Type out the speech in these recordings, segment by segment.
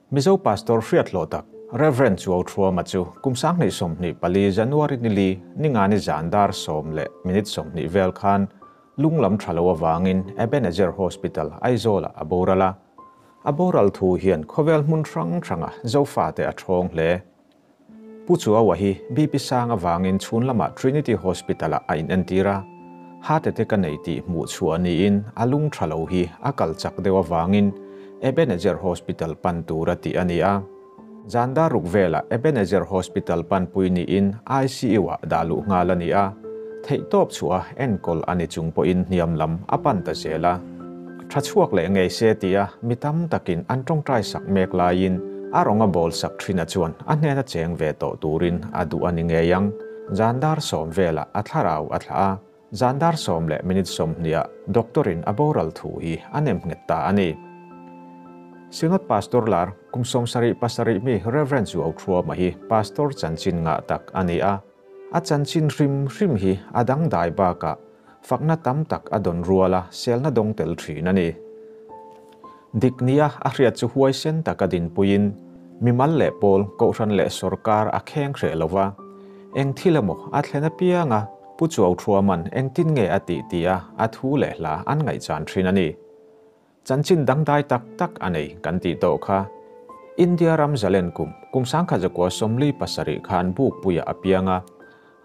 Mizo Pastor hriat hlawh tak Rev. Chuau Thuama chu kum 2024 January ni li ningani zan dar 10 leh minute 20 vel khan lung lam tha lo awangin Ebenezer Hospital Aizawl-ah a boral a. A boral thu hian khawvel hmun hrang hranga Zofate a thawng hle. Pu Chuaua hi BP sang awangin chhun lamah Trinity Hospital-ah a inentir a. Heart attack a nei tih hmuh chhuah niin a lung tha lo hi a kal chak deuh awangin Ebenezer Hospital pan tur a tih a ni a. Zan dar ruk velah Ebenezer Hospital panpui niin ICU-ah dah luh nghal a ni a. Theihtawp chhuah a enkawl a ni chung pawhin hniam lam a pan ta zel a. Tha chhuak leh ngei se tia mi tam takin an tawngtai sak mek laiin a rawnga bawl sak thina chuan a hnena cheng ve tawh turin a duh a ni ngei ang. Zan dar 10 velah a thlarau a thlah a. Zan dar 10 leh minute 20-ah doctorin a boral thu hi a nem nghet ta a ni. Synod Pastor lar kum 77 mi Reverend Chuau Thuama hi pastor chanchin nga tak a ni a. A chanchin hrim hrim hi a dang dai bakah fakna tam tak a don ruala selna dong tel thin a ni. Dik nia a hriat chu huai sen tak a din puiin mimal leh pawl kohhran leh sorkar a kheng hreh lova. Eng thil emaw a thlen apianga Pu Chuau Thuaman eng tin nge a tih tia a thu leh hla an ngaih chan thin a ni. Chanchin dangdai tak tak a nei kan tih tawh kha. India ram zalen kum kum 1947 khan buk puia a pianga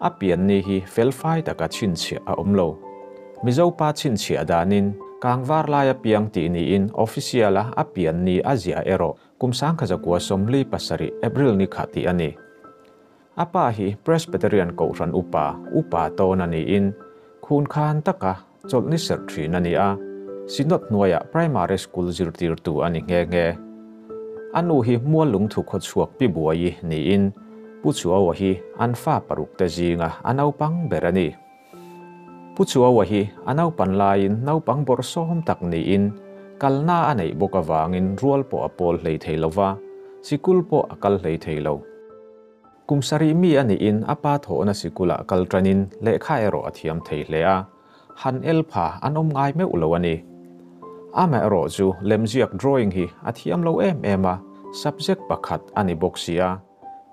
a pian ni hi felfai taka chhinchhiah a awm lo. Mizo pa chhinchhiah danin kangvar lai a piang tih niin official a a pian ni a zia erawh kum 1997 April ni kha tih a ni. A pa hi Presbyterian Kohhran upa upa tawn a niin khun khan taka chawlhni serh thin a ni a. Synod hnuaiah primary school zirtirtu a ni nghe nghe. A nu hi mual lungthu khaw chhuak pi buai niin Pu Chuaua hi an fa paruk te zinga a naupang ber a ni. Pu Chuaua hi a naupan laiin naupang bawrh sawm tak niin kalna a neih bawk awangin rual pawh a pawl hlei thei lova, sikul pawh a kal hlei thei lo. Kum sarih mi a niin a pa thawhna sikulah kal tanin lehkha erawh a thiam thei hle a. Han el pha an awm ngai meuh lo a ni. Amaherawh chu lemziak drawing hi a thiam lo em em a, subject pakhat a ni bawk si a.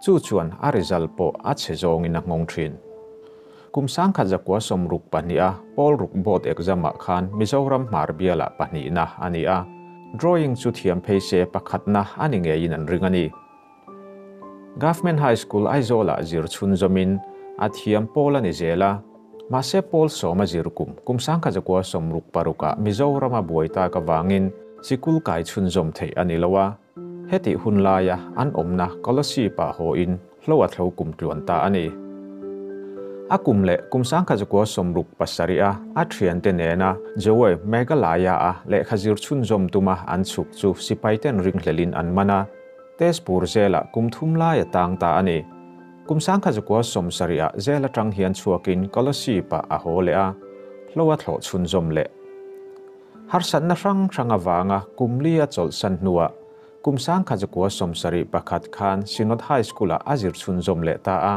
Chu chuan a result pawh a chhe zawngin a nghawng thin. Kum 1962 a pawl ruk board exam-ah khan Mizoram hmar bialah pahnihna a ni a. Drawing chu thiam phei se pakhatna a ni ngeiin an ring a ni. Government High School Aizawl-ah zir chhun zawmin a thiam pawl a ni zel a. Mahse pawl 10 a zir kum kum 1966-ah Mizoram a buai tak awangin sikul kai chhun zawm theih a ni lo a. Heti hun laia an awmna Kolasib-ah haw-in hlo a thlo kum tluan ta a ni. A kum leh kum 1967 a a thiante nena Jowai Meghalaya a lehkha zir chhun zawm tuma an chhuk chu sipai ten ringhlelin an man a. Tezpur zelah kum thum lai a tang ta a ni. Kum 1970-ah zel atang hian chhuakin Kolasib-ah a haw leh a, hlo a thlawh chhun zawm leh. Harsatna hrang hrang awanga kum li a chawlh san hnuah kum 1971 khan Synod High School-ah a zir chhun zawm leh ta a.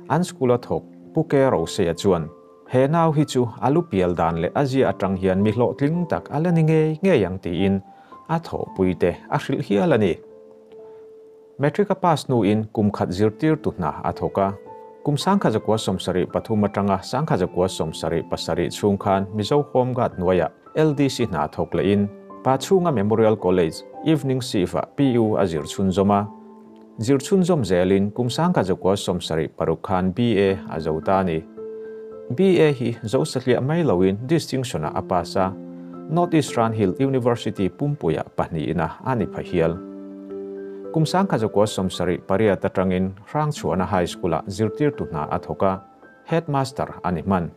An school a thawk Pu Ke Rosea chuan he nau hi chu a lu pial dan leh a zia atang hian mi hlawhtling tak a la ni ngei ngei ang tiin a thawhpui te a hrilh hial a ni. Matric a pass hnuin kum khat zirtir tu hna a thawk a. Kum 1973 atanga 1977 chhung khan Mizo Home Guard hnuaiah LDC hna thawk lehin Pachhunga Memorial College Evening Shift-ah PU a zir chhun zawm a. Zir chhun zawm zelin kum 1976 khan BA a zo ta a ni. BA hi zo satliah mai loin distinction-ah a pass a. North Eastern Hill University Pumpuia pahnihna a ni pha hial. Kum 1978 atangin Hrangchhuana High School-ah zirtirtu hna a thawk a, headmaster a ni hman.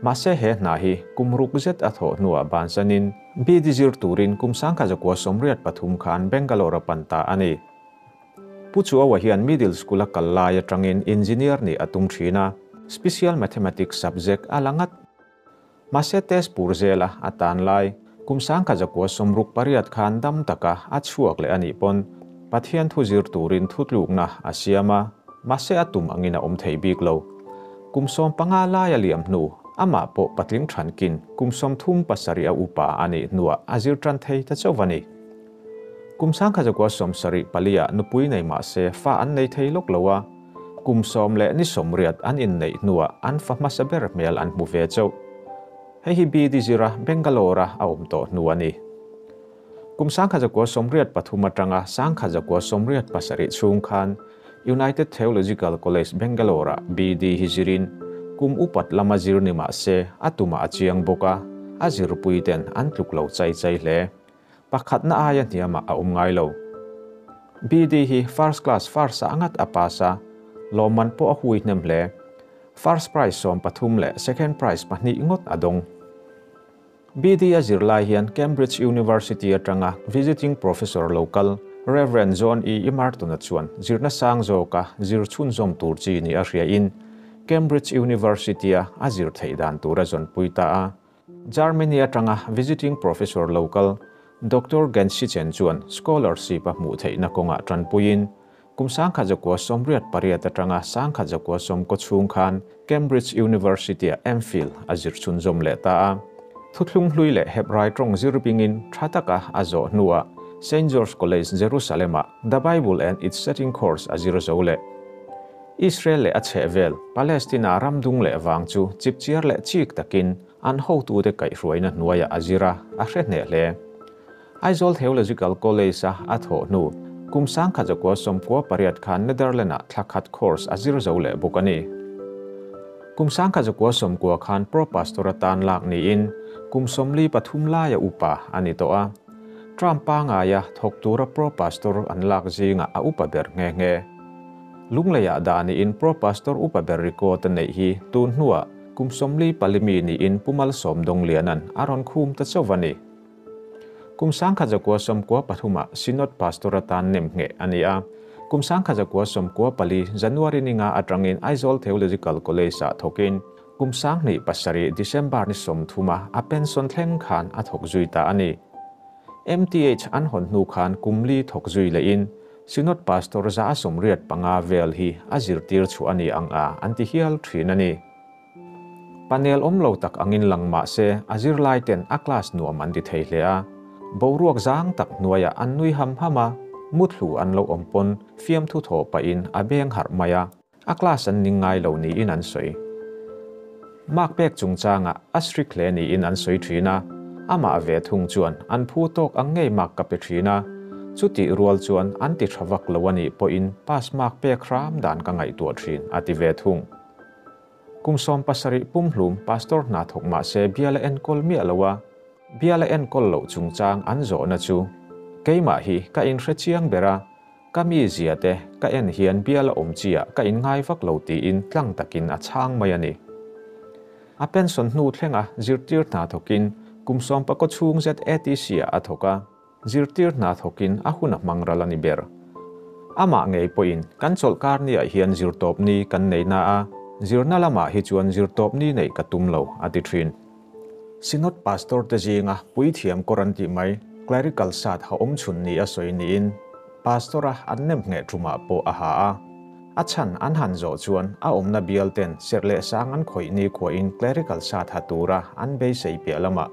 Mahse he hna hi kum ruk zet a thawh hnuah bansanin BD zir turin kum 1983 khan Bangalore a pan ta a ni. Pu Chuaua hian middle school a kal lai atangin engineer ni a tum thin a, special mathematics subject a la ngat. Mahse Tezpur zela a tan lai kum 1968 khan dam taka a chhuak leh a nih pawn Pathian thu zir turin thu tlukna a siam a, mahse a tum angin a awm thei bik lo. Kum 15 lai a liam hnu amah pawh patling thankin kum 37 a upa a nih hnuah a zir tan thei ta chauh a ni. Kum 1974 ah nupui nei mah se fa an nei thei lawk lo a, kum sawm leh ni sawmriat an inneih hnuah an fa hmasa ber hmel an hmu ve chauh. Hei hi BD zira Bangalore-a a awm tawh hnu a ni. Kum 1983 atanga 1987 chhung khan United Theological College Bangalore-ah BD hi zirin kum upat lama zir ni mah se a tumah a chiang bawk a, a zirpuiten an tluk lo chai chai hle. Pakhatna aia hniamah a awm ngai lo. BD hi first class first ah ngat a pass a, lawmman pawh a hui hnem hle. First prize 13 leh second prize pahnih ngawt a dawng. BD a zirlai hian Cambridge University atanga visiting professor lo kal Rev. John E. Emerton-a chuan zirna sang zawka zir chhunzawm tur chi ni a hriain Cambridge University-a a zir theih dan tur a zawnpui ta a. Germany atanga visiting professor lo kal Doctor Gensichen chuan scholarship a hmuh theihna kawngah tanpuiin kum 1988 atanga 1990 chhung khan Cambridge University-ah MPhil a zir chhunzawm leh ta a. Thuthlung hlui leh Hebrai tawng zir bingin tha taka a zawh hnuah Saint George College Jerusalem-ah The Bible and Its Setting course a zir zo leh. Israel leh a chhehvel, Palestina ram dung leh vang chu chipchiar leh chik takin an hotute kaihhruaina hnuaiah a zir a, a hre hneh hle. Aizawl Theological College-a a thawh hnu, kum 1998 khan Netherlands-ah thla khat course a zir zo leh bawk a ni. Kum 1990 khan Pro Pastor atan lak niin kum 43 laia upa a ni tawh a. Term pangaia thawk tura Pro Pastor an lak zingah a upa ber nghe nghe. Lungleiah dah niin Pro Pastor upa ber record a neih hi tun hnuah kum 44 mi niin Pu Malsawm Dawngliana'n a rawn khum ta chauh a ni. Kum 1993 ah Synod Pastor atan nem ngheh a ni a. Kum 1994 January ni nga atangin Aizawl Theological College ah thawkin kum 2007 December ni 30 a a pension thleng khan a thawk zui ta a ni. MTH an hawn hnu khan kum li thawk zui lehin Synod Pastor 185 vel hi a zirtir chhuah a ni ang a an ti hial thin a ni. Panel awm lo tak angin lang mah se a zirlai ten a class nuam an ti thei hle a. Boruak zang tak hnuaiah an nui ham ham a, muthlu an lo awm pawn fiamthu thaw pahin a beng harh mai a, a class an ning ngai lo niin an sawi. Mark pek chungchangah a strict hle niin an sawi thin a, amah ve thung chuan an phu tawk ang ngei mark ka pe thin a, chutih rual chuan an ti tha vak lo a nih pawhin pass mark pek hram dan ka ngaihtuah thin a ti ve thung. Kum 17 pumhlum pastor hna thawk mah se biala enkawl miah lo a, biala enkawl loh chungchang an zawhna chu keimah hi ka inhre chiang ber a, ka mi zia te ka en hian biala awm chiah ka inngai vak lo tiin tlang takin a chhang mai a ni. A pension hnu thlenga zirtir hna thawkin kum 14 chhung zet ATC-ah a thawk a. Zirtir hna thawkin a hun a hmang ral a ni ber. Amah ngei pawhin kan chawlhkar niah hian zirtawp ni kan nei na a, zirna lamah hi chuan zirtawp ni neih ka tum lo, a ti thin. Synod Pastor te zinga puithiam kawr an tih mai, clerical sat ha awm chhun ni a sawi niin Pastor-a an nem ngheh tumah pawh a ha a. A chhan an han zawh chuan a awmna bial ten serh leh sang an khawih ni khuahin clerical sat ha tura an beisei piah lamah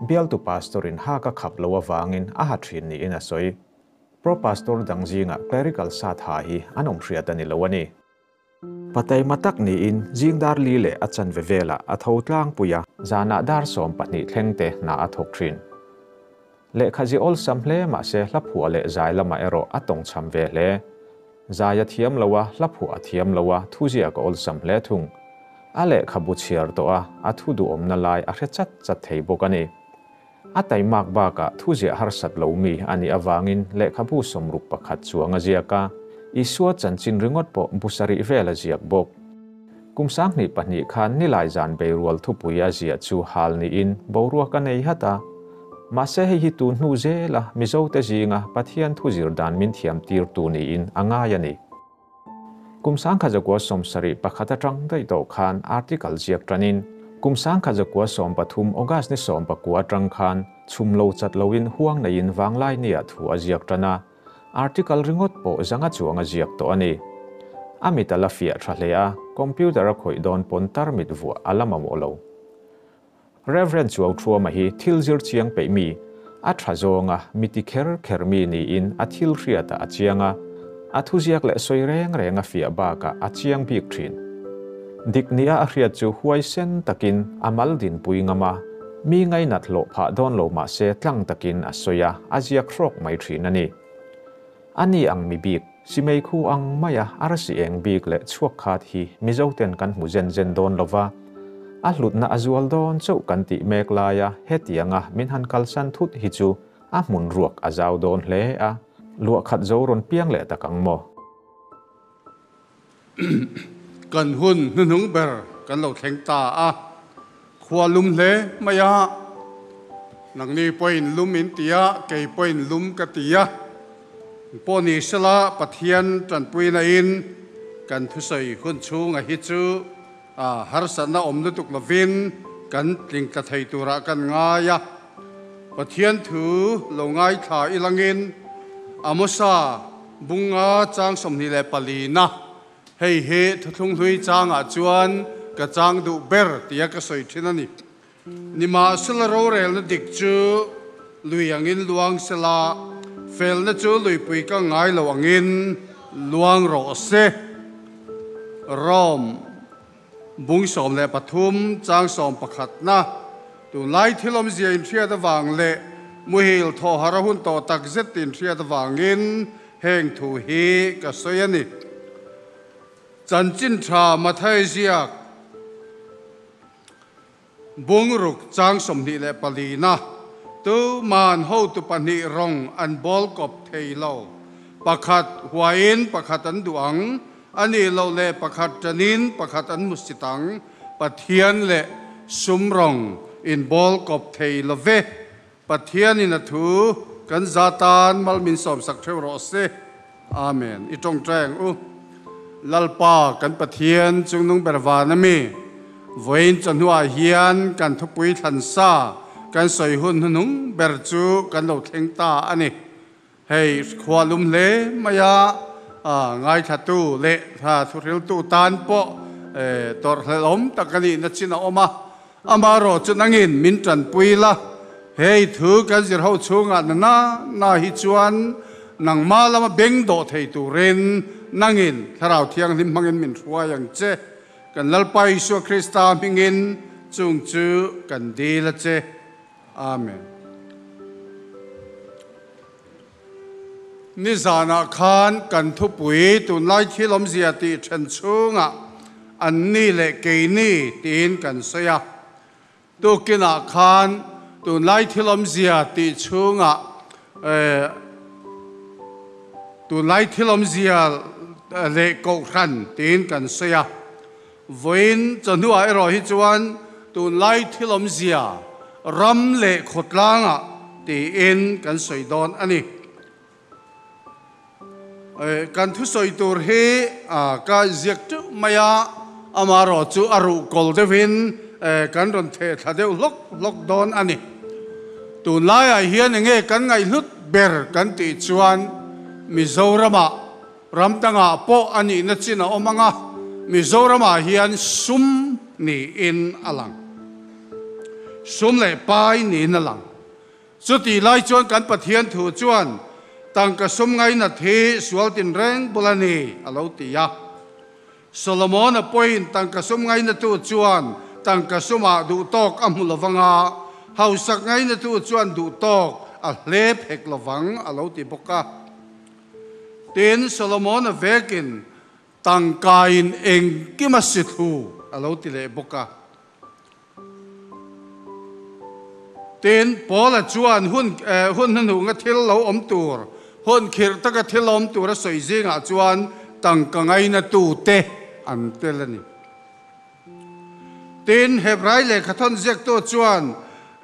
Bialtu Pastor-in ha ka khap lo avangin a ha thin niin a sawi. Pro Pastor dang zingah clerical sat ha hi an awm hriat a ni lo a ni. Pataima tak niin zing dar li leh a chanve velah a tho tlangpui a. Zanah dar 12 thleng te hna a thawk thin. Lehkha zi awlsam hle mahse hla phuah leh zai lamah erawh a tawngchham ve hle. Zai a thiam lo a, hla phuah a thiam lo a, thuziak a awlsam hle thung. A lehkhabu chhiar tawh a, a thu duhawmna lai a hre chat chat thei bawk a ni. A taimak bakah thuziah harsat lo mi a nih avangin lehkhabu 61 chuang a ziak a, Isua chanchin ringawt pawh bu sarih vel a ziak bawk. Kum 2002 khan Nilai zan beirual thupui a ziah chu hal niin boruak a nei hat a. Mahse hei hi tun hnu zela Mizote zinga Pathian thu zir dan min thiam tirtu niin a ngai a ni. Kum 1971 atang daih tawh khan article ziak tanin kum 1913 August ni 19 atang khan chhum lo chat loin huang neiin vanglai nia thu a ziak tana. Article ringawt pawh zanga chuang a ziak tawh a ni. A mit a la fiah tha hle a, computer a khawih dawn pawn tarmit vuah a la mamawh lo. Reverend Chuau Thuama hi thil zir chiang peih mi, A tha zawnga mi ti kher kher mi niin a thil hriatah a chiang a, a thuziak leh sawi reng reng a fiah bakah a chiang bik thin. Dik nia a hriat chu huaisen takin a mal dinpui ngam a, mi ngainat hlawh phah dawn lo mahse tlang takin a sawi a, a ziak hrawk mai thin a ni. A ni ang mi bik, simei khu ang maia arsi eng bik leh chhuak khat hi Mizoten kan hmu zen zen dawn lo va, a hlutna a zual dawn chauh kan tih mek laia hetianga min han kalsan thut hi chu a hmun ruak a zau dawn hle a, luah khat zo rawn piang leh tak ang maw? Kan hun hnuhnung ber kan lo thleng ta a, khua lum hle mai a, nangni pawhin lum in ti a, kei pawhin lum ka ti a, pawh ni sela Pathian tanpuina in kan thusawi hun chhunga hi chu harsatna awm lutuk lovin kan tling tla thei turah kan ngai a. Pathian thu lo ngaithla ilangin Amosa bunga chang 24na, hei hi thuthlung hlui changah chuan ka chang duh ber tia ka sawi thin a ni. Nimahsela rorelna dik chu lui angin luang sela, felna chu luipui ka ngai lo angin luang rawh se. Rom. Bung 13 chang 11na, Tunlai thil awmzia inhriat avang leh muhil thawhar a hun tawh tak zet inhriat avangin heng thu hi ka sawi a ni. Chanchin tha Mathai ziak Bung ruk chang 24na, Tuman hotu pahnih rawng an bawl kawp thei lo. Pakhat huaiin pakhat an duh ang, a nih loh leh pakhat ṭanin pakhat an hmusit ang. Pathian leh sum rawng in bawl kawp thei lo ve. Pathianin a thu kan za tan mal min sawmsak theuh rawh se. Amen. I tawngtai ang u. Lalpa kan Pathian chungnung ber van ami, vawiin chawhnuah hian kan thupui thlansa kan sawi hun hnuhnung ber chu kan lo thleng ta a ni. Hei khua lum hle mai a, ngaithlatu leh thuhriltu tan pawh tawrhhlelhawm tak a nihna chin a awm a. Amaherawh chu nangin min tanpui la, hei thu kan zir ho chhungah na na na hi chuan nangmah lama beng dawh thei turin nangin Thlarau Thianghlim hmangin min hruai ang che. Kan Lalpa Isua Krista hmingin chung chu kan dil a che. Amen. Nizanah khan kan thupui tunlai thil awmzia tih then chhungah an ni leh keini tiin kan sawi a. Tukinah khan tunlai thil awmzia tih chhungah tunlai thil awmzia leh kohhran tiin kan sawi a. Vawiin chawhnuah erawh hi chuan tunlai thil awmzia ram leh khawtlangah tiin kan sawi dawn a ni. Kan thusawi tur hi ka ziak teuh mai a, amaherawh chu a ruhkawl deuhin kan rawn theh thla deuh hlawk hlawk dawn a ni. Tunlaiah hian enge kan ngaihhlut ber kan tih chuan Mizoramah Ram dangah pawh a nihna chin a awm ang a, Mizoramah hian sum niin a lang. Sum leh pai niin a lang. Chutih lai chuan kan Pathian thu chuan tangka sum ngainat hi sual tinreng bul a ni a lo ti a. Solomon-a pawhin tangka sum ngainatu chuan tangka sumah duhtawk a hmu lovang a, hausak ngainatu chuan duhtawk a hlep hek lovang a lo ti bawk a. Tin, Solomon-a vekin tangkaiin engkim a si thu a lo ti leh bawk a. Tin, Paula chuan hun hun hnuhnunga thil lo awm tur, hun khirh taka thil awm tur a sawi zingah chuan tangka ngainatute an tel a ni. Tin, Hebrai lehkhathawn ziaktu chuan,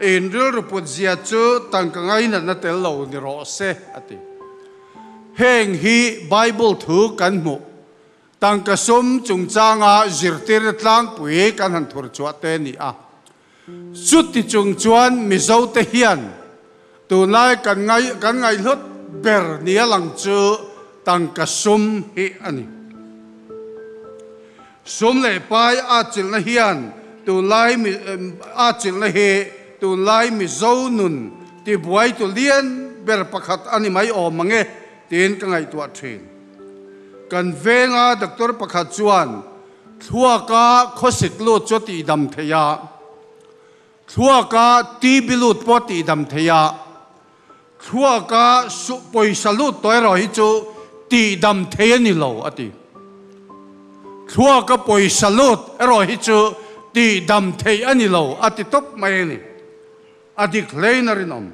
In rilru put zia chu tangka ngainatna tel lo ni rawh se, a ti. Heng hi Bible thu kan hmuh. Tangka sum chungchanga zirtirna tlangpui kan han thur chhuah te ni a. Chuti chung chuan Mizote hian tunlai kan ngai kan ngaihhlut ber nia lang chu tangka sum hi a ni. Sum leh pai atchilhna hian tunlai atchilhna hi tunlai Mizo nun Tibuaitu lian ber pakhat a ni mai awm ang e tiin ka ngaihtuah thin. Kan venga doctor pakhat chuan thluaka khawsik lut chu a tihdam thei a, thluaka TB lut pawh a tihdam thei a, thluaka pawisa lut tawh erawh hi chu tihdam thei a ni lo a ti. Thluaka pawisa lut erawh hi chu tihdam thei a ni lo a ti tawp mai a ni. A dik hlein a rinawm.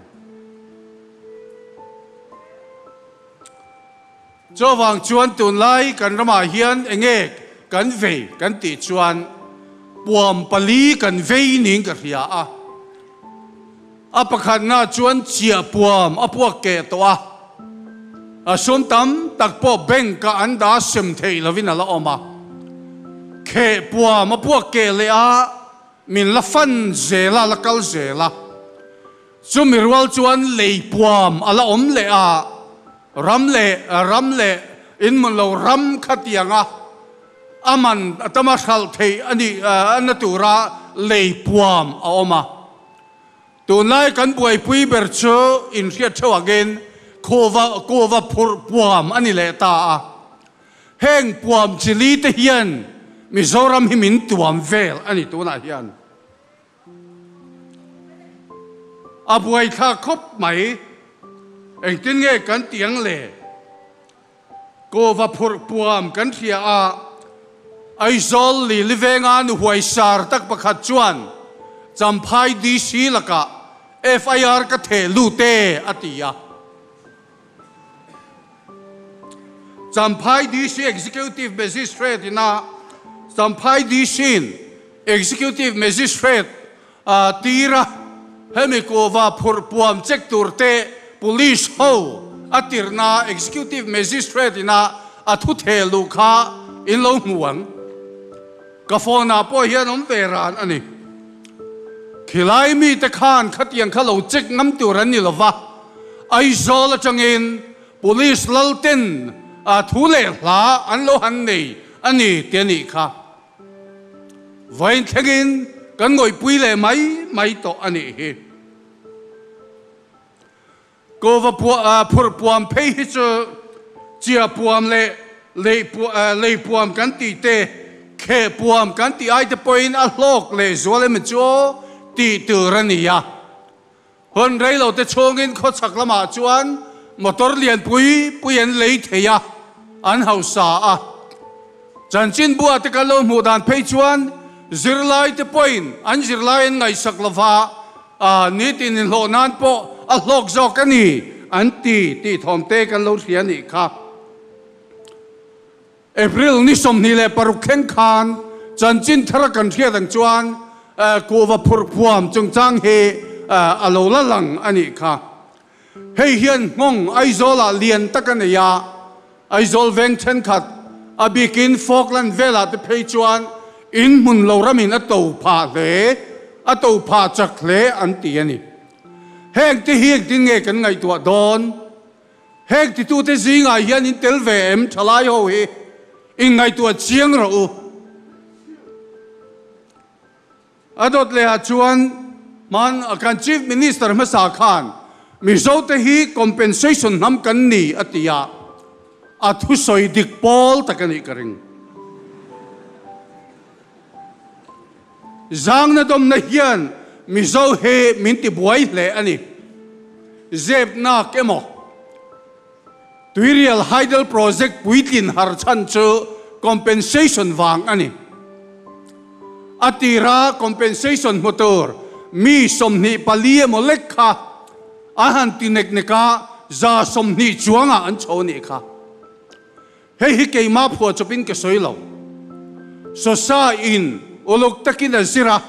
Chuvang chuan tunlai kan ramah hian enge kan vei kan tih chuan puam pali kan vei niin ka hria a. A pakhatna chuan chiah puam a puak keh tawh a, a sum tam tak pawh bank ah an dah sem theih lovin a la awm a. Kheh puam a puak keh leh a. Min la fan zel a, la kal zel a. Chumi rual chuan lei puam a la awm leh a, ram leh ram leh inhmun lo ram kha tiang a, a man a tama hralh theih a nih na tura lei puam a awm a. Tunlai kan buaipui ber chu inhriat theuh angin khuva kuva phurh puam a ni leh ta a. Heng puam chili te hian Mizoram hi min tuam vel a ni tunah hian. A buaithlak khawp mai. Engtin nge kan tih ang le? Kawva phurh puam kan hria a, Aizawl Lili venga nu huaisar tak pakhat chuan Champhai DC lakah FIR ka theh lut e a ti a. Champhai DC Executive Magistrate ina Champhai DC-in Executive Magistrate a tir a, hemi kuhva phurh puam check tur te Police ho a tirhna Executive Magistrate ina a thu theh luh kha in lo hmu ang. Ka phone ah pawh hian awm ve ran a ni. Khilai mite khan khatiang kha lo check ngam tur an ni lova, Aizawl atangin Police lalten thu leh hla an lo han nei a ni ti a nih kha. Vawiin thlengin kan ngawihpui leh mai mai tawh a nih hi. Kova phurh puam phei hi chu chia puam leh lei puam kan tih te, kheh puam kan tih ai te pawhin a hlawk leh zual emaw chu aw tih tur a ni a. Hun rei lo te chhungin khawchhak lamah chuan motor lian pui pui an lei thei a, an hausa a. Chanchin buah te kan lo hmuh dan phei chuan zirlai te pawhin an zirlai an ngaihsak lova, nitin inhlawh nan pawh a hlawk zawk a ni an ti tih thawm te kan lo hria nih kha. April ni 26 thleng khan chanchin thara kan hriat ang chuan kuhva phurh puam chungchang hi a lo la lang a nih kha. Hei hian nghawng Aizawlah lian tak a nei a, Aizawl veng thenkhat a bikin Falkland velah te phei chuan in hmun lo ramin a to phah hle, a to phah chak hle an ti a ni. Heng te hi engtin nge kan ngaihtuah dawn? Heng titute zingah hian in tel ve em thalai ho hi in ngaihtuah chiang rawh u. A dawt lehah chuan hman kan Chief Minister hmasa khan Mizote hi compensation hnam kan ni a ti a, a thusawi dik pawl tak a nih ka ring. Zangna dawmna hian Mizo hi min ti buai hle a ni. Zepnak emaw Tuirial Hydel Project puitlin har chhan chu compensation vang a ni. A tira compensation hmu tur mi 24 emaw lek kha a han ti nek nek a, 120 chuangah an chho nih kha. Hei hi keimah phuah chawpin ka sawi lo. Sosa in uluk takin a zir a,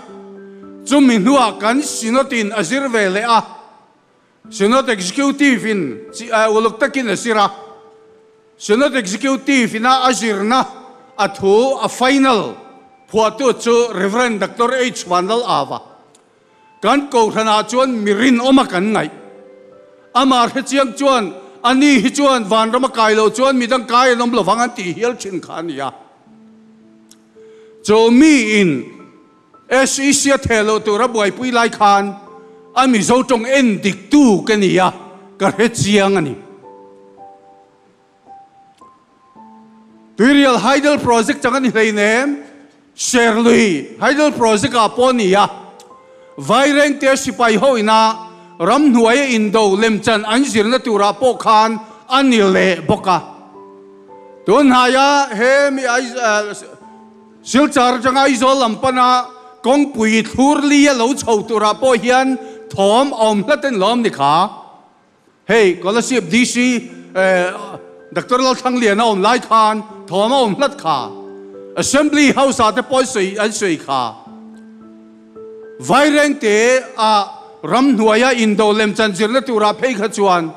chumi hnuah kan Synod in a zir ve leh a, Synod Executive in uluk takin a zir a, Synod Executive ina a zirna a thu a final phuahtu chu Rev. Doctor H. Vanlal Ava. Kan kohhranah chuan mi rinawma kan ngaih. Amah hrechiang chuan a ni hi chuan vanram a kai loh chuan midang kai an awm lovang an tih hial thin kha a ni a. Chu miin SEC a theh loh tura buaipui lai khan A Mizo tawng en dik tu ka ni a, ka hre chiang a ni. Tuirial Hydel Project chang a ni hleinem, Serlui Hydel Project ah pawh a ni a, Vairengte sipai ho ina ramhnuaia indo lemchan an zirna turah pawh khan a ni leh bawk a. Tunhnaia he mi Silchar atanga Aizawl lam pana kawngpui thlur li a lo chho turah pawh hian thawm a awm hlat en lawm ni kha. Hei Kolasib DC Doctor Lalthlangliana awm lai khan thawm a awm hlat kha. Assembly House ah te pawh an sawi kha. Vairengte a ramhnuaia indo lemchan zirna turah phei kha chuan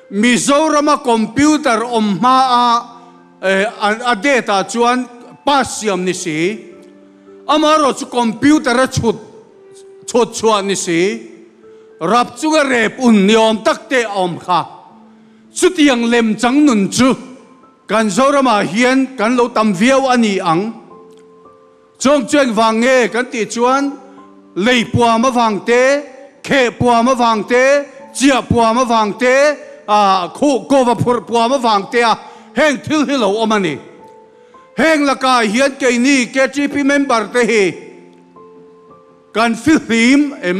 Mizorama computer awm hma a a date ah chuan pass siam ni si, amaherawh chu computer a chhut chhut chhuah ni si, rap chunga rep un ni awm tak te a awm kha. Chutiang lem chang nun chu kan Zoramah hian kan lo tam viau a ni ang. Chawng chu engvang nge kan tih chuan lei puam avang te, kheh puam avang te, chiah puam avang te, khuh kova phurh puam avang te a heng thil hi lo awm a ni. Heng lakah hian keini KTP member te hi kan fihlim em?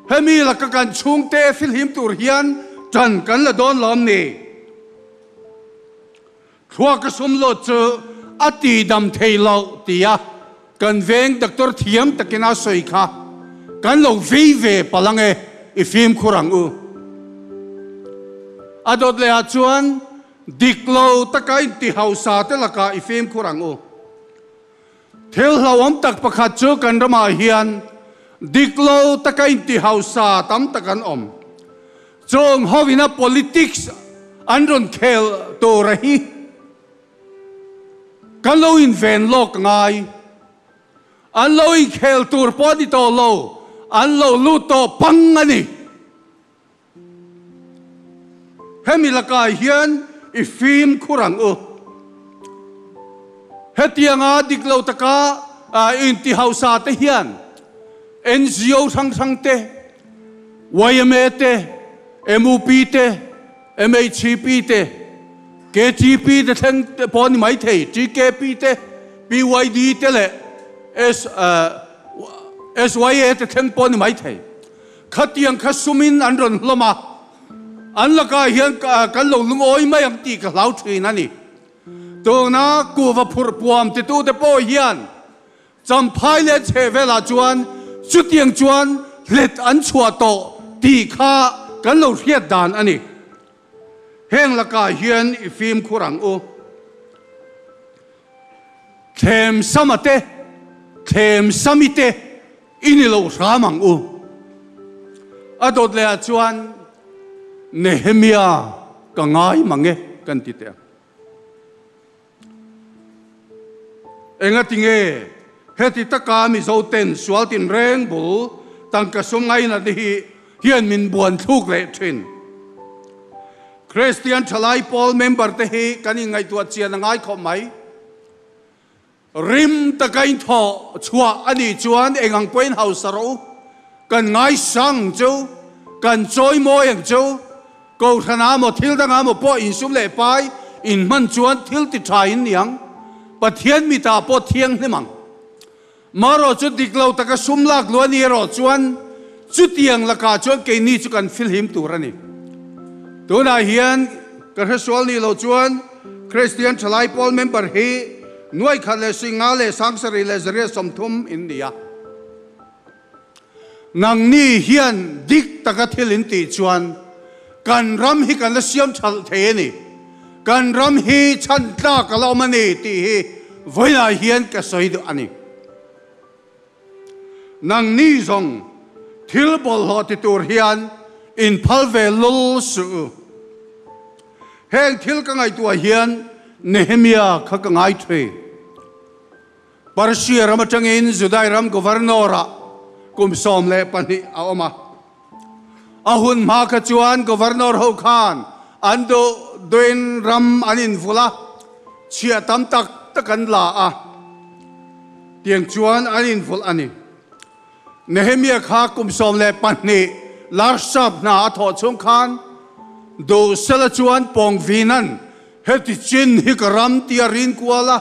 Hemi laka kan chhungte fihlim tur hian ṭan kan la dawn lawm ni? Thluak a sum lo chu a ti dam thei lo tia kan veng doctor thiam takin a sawi kha kan lo vei ve palh ang e, i fimkhur ang u. A dawt leh ah chuan dik lo taka inti hausa te lakah i fimkhur ang u. Thil hlauhawm tak pakhat chu kan ramah hian dik lo taka inti hausa tam tak an awm. Chung hovina politics an rawn khel tur a hi kan lo inven lawk ngai. An lo inkhel tur pawh a ni tawh lo, an lo lut tawh pang a ni. Hemi lakah hian i fimkhur ang u. Hetianga dik lo taka inti hausa te hian NGO hrang hrang te, yma te, mup te, MHP te, KTP te thleng te pawh a ni maithei, TKP te, PYD te leh SYA te thleng pawh a ni maithei. Khatiang kha sumin an rawn hlawm a, an lakah hian kan lo lungawi mai ang tih ka hlau thin a ni. Tuna kuhva phurh puam titute pawh hian Champhai leh chheh velah chuan chutiang chuan hlet an chhuah tawh tih kha kan lo hriat dan a ni. Heng lakah hian i fimkhur ang u. Thlem sama te, thlem sami te i ni lo hram ang u. A dawt leh ah chuan Nehemia ka ngai mang e kan ti teh ang. Engati nge heti taka Mizo ten sual tinreng bul tangka sum ngainat hi hian min buan thluk leh thin. Kristian thalai pawl member te hi kan inngaihtuah chian a ngai khawp mai. Rim taka inthawh chhuah a nih chuan eng ang pawhin hausa rawh u, kan ngaisang chu, kan chawi mawi ang chu, kohhran ah maw thil dang ah maw pawh insum leh pai inhman chuan thil ti tha in ni ang, Pathian mitah pawh thianghlim ang. Marawh chu dik lo taka sum lak luh a ni erawh chuan chutiang lakah chuan keini chu kan filhim tur a ni. Tunah hian ka hresual nih loh chuan Kristian Thalai Pawl member hi nuaikhat leh singa leh sangsarih leh zariat 30 in ni a. Nangni hian dik taka thil in tih chuan kan ram hi kan la siam thalh thei a ni. Kan ram hi chhan tlak a la awm a ni tih hi vawiinah hian ka sawi duh a ni. Nangni zawng thil bawlhhlawh ti tur hian inphal ve lul suh u. Heng thil ka ngaihtuah hian Nehemia kha ka ngai thin. Persia ram atangin Judai ram governor-ah kum 12 a awm a. A hun hma kha chuan governor ho khan an duh duin ram an invulh a, chhiah tam tak tak an la a, tiang chuan an invulh a ni. Nehemia kha kum 12 larsap hna a thawh chhung khan duh sela chuan pawng vinan heti chin hi ka ram tia rin kual a,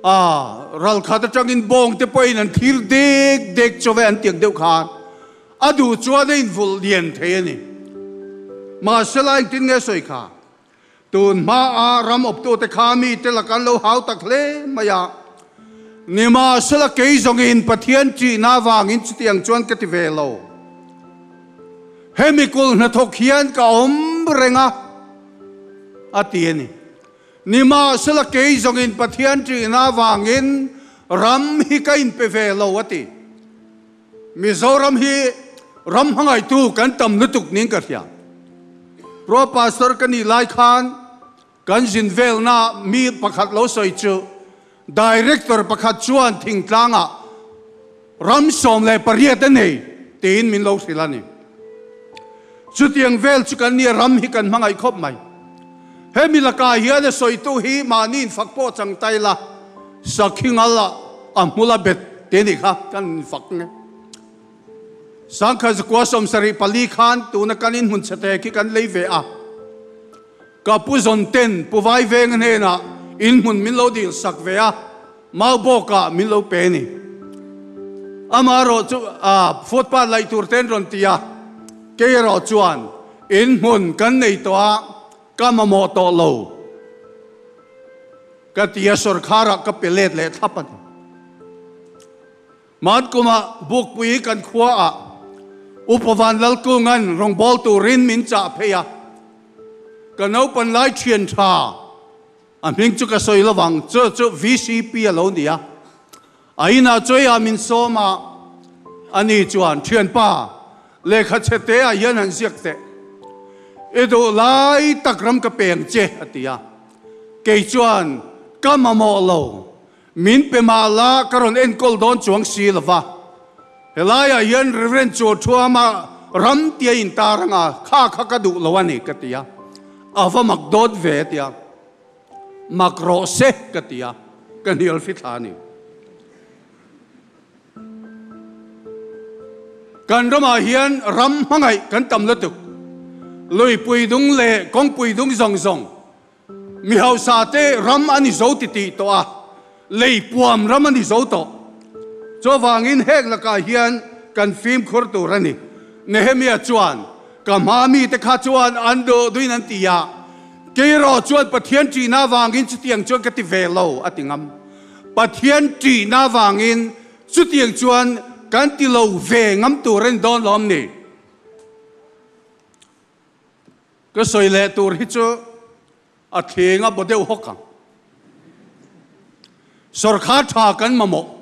a ral khat atangin bawng te pawhin an thlir dek dek chawve an tiang deuh khan a duh chuan a invulh lian thei a ni. Mahsela engtin nge sawi kha? Tun hmaa ram awptute kha mite laka an lo hau tak hle mai a. Nimahsela kei zawngin Pathian ṭihna avangin chutiang chuan ka ti ve lo. Hemi kul hnathawk hian ka awm reng a, a ti a ni. Nimahsela kei zawngin Pathian ṭihna avangin ram hi ka inpe ve lo, a ti. Mizoram hi ram hmangaihtu kan tam lutuk niin ka hria. Pro Pastor ka nih lai khan kan zin velna mi pakhat lo sawi chu Director pakhat chuan thingtlangah ram 18 a nei tiin min lo hrilh a ni. Chutiang vel chu kan nia ram hi kan hmangaih khawp mai. Hemi lakah hian a sawitu hi mahni infak pawh chang ta ila, sakhi ngal ah a hmul a bet te nih kha kan infak nge. Sangkhat zakua 74 khan tuna kan inhmun chhete khi kan lei ve a. Ka pu zawn ten Pu Vaiveng hnenah inhmun min lo dil sak ve a, mau bawkah min lo pe ni. Amaherawh chu footpath laih tur ten rawn ti a, kei erawh chuan inhmun kan nei tawh a, ka mamawh tawh lo ka ti a, sawrkharah ka pe let leh thlap a ni. Hman kumah Bukpui kan khuaah Upa Van Lalkunga'n rawngbâwl turin min chah phei a, ka naupan lai ṭhian ṭha a hming chu ka sawi lo vang, chu chu VCP a lo ni a, a inah chawiah min sawm a, ani chuan ṭhianpa lehkha chhe te ah hian han ziak teh, i duh lai tak ram ka peng che a ti a, kei chuan ka mamawh lo. Min pe mah la ka rawn enkawl dawn chuang si lo va, helaiah hian Reverend Chuathuama ram tia intar anga kha kha ka duh lo a ni ka ti a, a va mak dawt ve a ti a, mak rawh se ka ti a, ka hnial fithla a ni. Kan ramah hian ram hmangaih kan tam lutuk, luipui dung leh kawngpui dung zawng zawng, Mi hausa te ram a ni zo ti tih tawh a, lei puam ram a ni zo tawh. Chuvangin heng lakah hian kan fimkhur tur a ni. Nehemia chuan, Ka hma mite kha chuan an duh duhin an ti a, kei erawh chuan Pathian ṭihna avangin chutiang chuan ka ti ve lo, a ti ngam. Pathian ṭihna avangin chutiang chuan kan ti lo ve ngam tur a ni dawn lawm ni? Ka sawi leh tur hi chu a thleng a baw deuh hawk ang. Sawrkhar tha kan mamawh.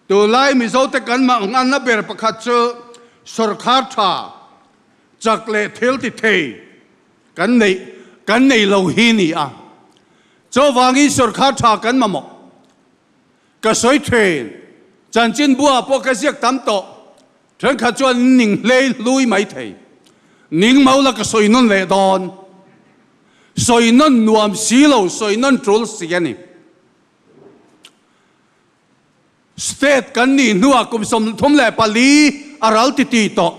Tunlai Mizote kan manganna ber pakhat chu sawrkhar tha, chak leh thil ti thei kan neih kan nei lo hi ni a. Chuvangin sawrkhar tha kan mamawh. Ka sawi thin, chanchin buah pawh ka ziak tam tawh. Thenkhat chuan ning hlei hlui mai thei. Ning mau la ka sawi nawn leh dawn. Sawi nawn nuam si lo, sawi nawn tul si a ni. State kan nih hnuah kum 34 a ral ti ti tawh.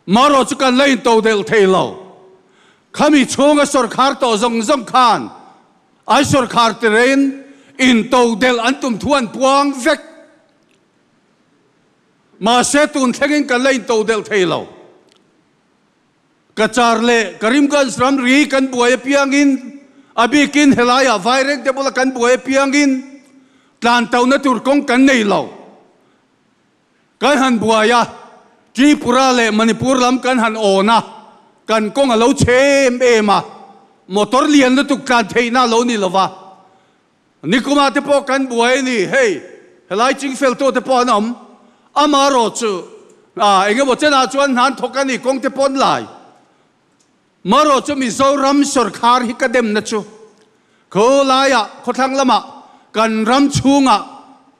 Marawh chu kan la into delh thei lo. Khami chhunga sawrkhar tawh zawng zawng khan an sawrkhar tirein into delh an tum thu an puang vek. Mahse tun thlengin kan la into delh thei lo. Cachar leh Karimganj ramri kan buai apiangin, a bikin helaiah Vairengte bula kan buai apiangin tlan tona tur kawng kan nei lo. Kan han buai a, Tripura leh Manipur lam kan han awn a, kan kawng a lo chhe em em a, motor lian lutuk tlan theihna a lo ni lo va. Nikuma te pawh kan buai a ni, hei helai chingfel tu te pawh an awm, amarawh chu eng emaw chenah chuan hnan thawk a ni, kawng te pawh an lai. Marawh chu Mizoram sawrkhar hi ka demna chu khawlaiah khawthlang lamah kan ram chhungah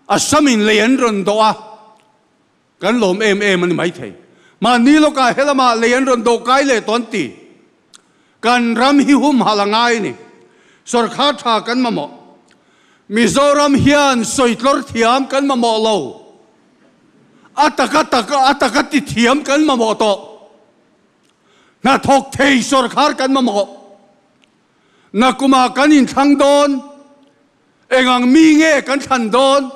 Assam in lei an rawn dawh a, kan lawm em em a ni maithei. Mahni lawkah helamah lei an rawn dawh kai leh tawh an ti. Kan ram hi humhalh a ngai a ni. Sawrkhar tha kan mamawh. Mizoram hian sawitlawr thiam kan mamawh lo. A taka taka a taka ti thiam kan mamawh tawh. Hnathawk thei sawrkhar kan mamawh. Nakuma kan inthlang dawn. Engang mi nge kan thlan dawn?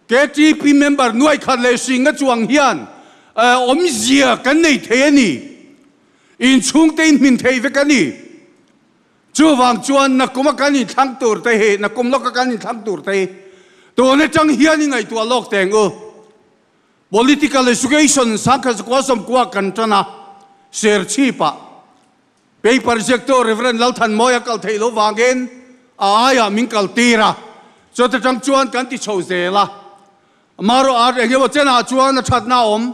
KTP member nuai khat leh singa chuang hian awmzia kan nei thei a ni. Inchhungte in hmin thei vek a ni. Chuvang chuan nakuma kan inthlang tur te hi, nakum lawka kan inthlang tur te hi tun atang hian i ngaihtuah lawk teng u. Political Education sangkhat zakua sawmkua kan tan a, Serchhip-ah Paper ziaktu Rev. Lalthanmawia kal theih loh vangin a aiah min kal tir a, chuta tang chuan kan ti chho zel a. Marawh a eng emaw chenah chuan a thatna a awm,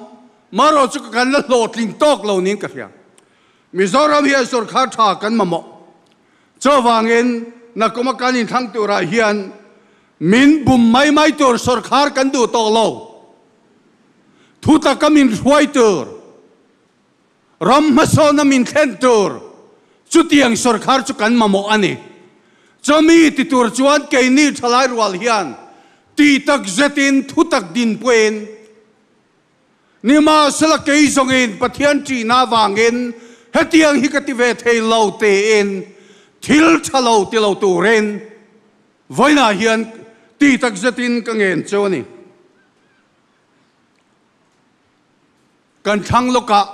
marawh chu kan la hlawhtling tawk lo niin ka hria. Mizoram hian sawrkhar tha kan mamawh. Chuvangin nakuma kan inthlang turah hian min bum mai mai tur sawrkhar kan duh tawh lo. Thutaka min hruai tur. Ram hmasawna min thlen tur chutiang sawrkhar chu kan mamawh a ni. Chumi ti tur chuan keini thalai rual hian ti tak zetin thutak dinpuiin nimahsela kei zawngin Pathian ṭihna avangin hetiang hi ka ti ve thei lo tiin thil ṭha lo ti lo turin vawiinah hian ti tak zetin ka ngen cheu a ni. Kan thlang lawkah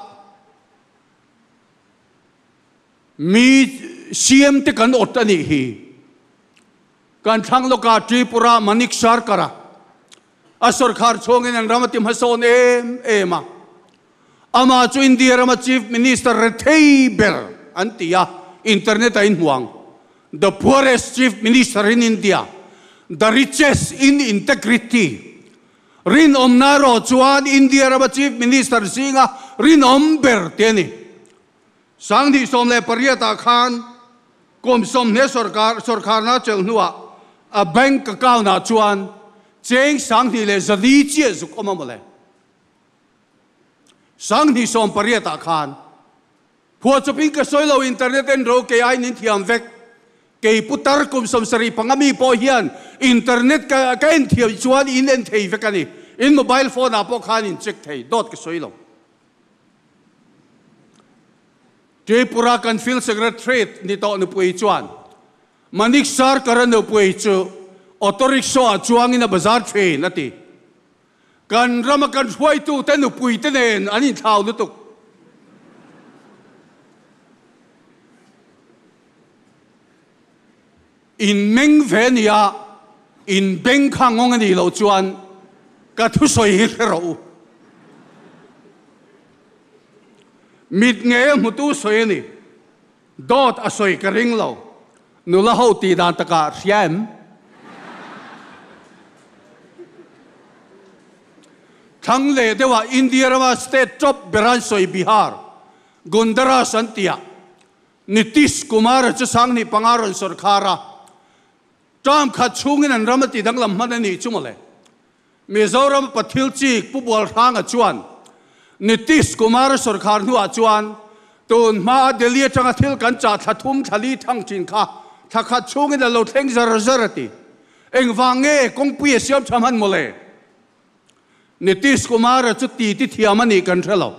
mi CM te kan awt a nih hi. Kan thlang lawkah Tripura Manik Sarkar-a a sawrkhar chhungin an ram a ti hmasawn em em a. Amah chu India rama Chief Minister rethei ber an ti a, internet a inhmuang. The poorest Chief Minister in India, the richest in integrity. Rinawmna erawh chuan India rama Chief Minister zinga rinawm ber te a ni. 2018 ah khan kum sawmhnih sawrkar sawrkharna chelh hnuah a bank account ah chuan cheng 2400 chiah zuk awm a mawle. 2018 ah khan Phuahchawpin ka sawi lo, internet en ro kei aiin in thiam vek. Kei putar kum 75 mi pawh hian internet ka ka en thiam chuan in en thei vek a ni. In mobile phone ah pawh khan in check thei, dawt ka sawi lo. Tripura kan field secretary ni tawh nupui chuan Manik Sarkar-a nupui chu auto rickshaw ah chuangin a bazar thin a ti. Kan rama kan hruaitute nupuite nen an inthlau lutuk. In meng ve nia, in beng kha ngawng a nih loh chuan ka thusawi hi hre rawh u. Mit ngei a hmutu sawi a ni. Dawt a sawi ka ring lo. Nula ho tih dan takah hria em? Thlang leh deuhah India rama state top ber an sawi Bihar, Gundaras an tih ah Nitish Kumar-a chu 2005 rawn sawrkhar a, term khat chhungin an ram a ti danglam hman a nih chu mawle. Mizoram Pathil Chik Pu Bualhranga chuan Nitish Kumar-a sawrkhar hnuah chuan tun hmaa Delhi atanga thil kan chah thla thum thla li thang thin kha thla khat chhungin a lo thleng zar zar a ti. Engvang nge kawngpui a siam tha hman mawle? Nitish Kumar-a chu ti ti thiam a nih kan hre lo.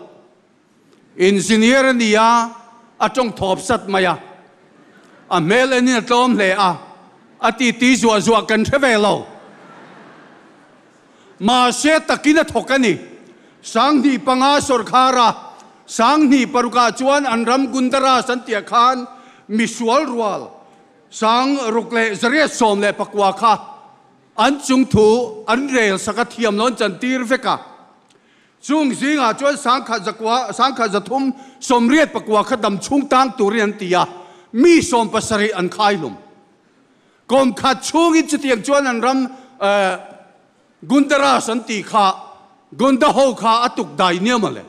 Engineer a ni a, a tawng thawp sat mai a. A hmel enin a tlawm hle a, a titi zuah zuah kan hre ve lo. Mahse takin a thawk a ni. 2005 sawrkhar a, 2006 ah chuan an ram Gundaras an tih ah khan misual rual 6119 kha an chungthu an rel sak a thiam lo an chantir vek a. Chung zingah chuan 1001, 1389 kha dam chhung tang turin an ti a, mi 70 an khai hlum. Kum khat chhungin chutiang chuan an ram Gundaras an tih kha Gunda ho kha a tuk dai nia mawle.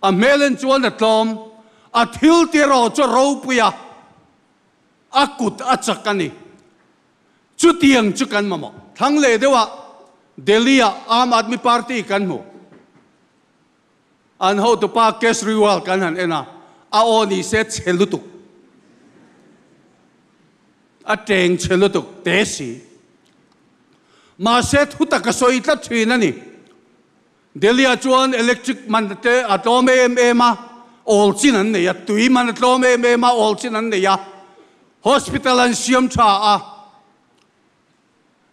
A hmel en chuan a tlawm, a thil ti erawh chu a ropui a, a kut a chak a ni. Chutiang chu kan mamawh. Thlang leh deuhah Delhi-ah Aam Aadmi Party kan hmu. An hotupa Kejriwal kan han en a, a aw ni se chhe lutuk. A teng chhe lutuk te si. Mahse thutak a sawi tlat thin a ni. Delhi-ah chuan electric man te a tlawm em em a, awl chin an nei a, tui man a tlawm em em a, awl chin an nei a, hospital an siam tha a,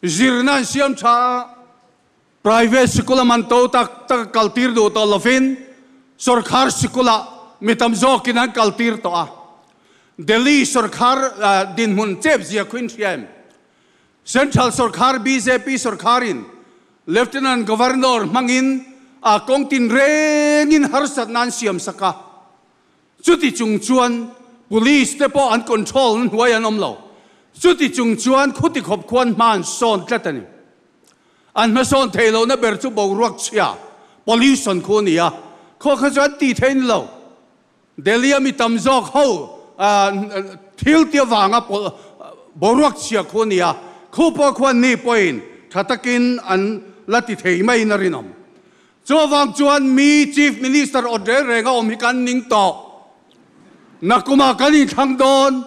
zirna an siam tha a, private sikul a man to tak tak a kaltir duh tawh lovin sawrkhar sikulah mi tam zawkin an kaltir tawh a. Delhi sawrkhar dinhmun chep zia khuin hria em? Central sawrkhar bjp sawrkharin Lieutenant Governor hmangin a kawng tinrengin harsatna an siam sak a, chuti chung chuan Police te pawh an control na hnuai an awm lo. Chuti chung chuan khuti khawp khuan hma an sawn tlat a ni. An hmasawn thei lohna ber chu boruak chhia, pollution, khu a ni a, khaw kha chu an tih theih ni lo. Delhi a mi tam zawk ho thil tia vanga boruak chhia khu a ni a, khu pawh khuan ni pawhin tha takin an la ti thei maiin a rinawm. Chuvang chuan mi Chief Minister awt reng reng a awm hi kan ning tawh. Nakumah kan inthlang dawn,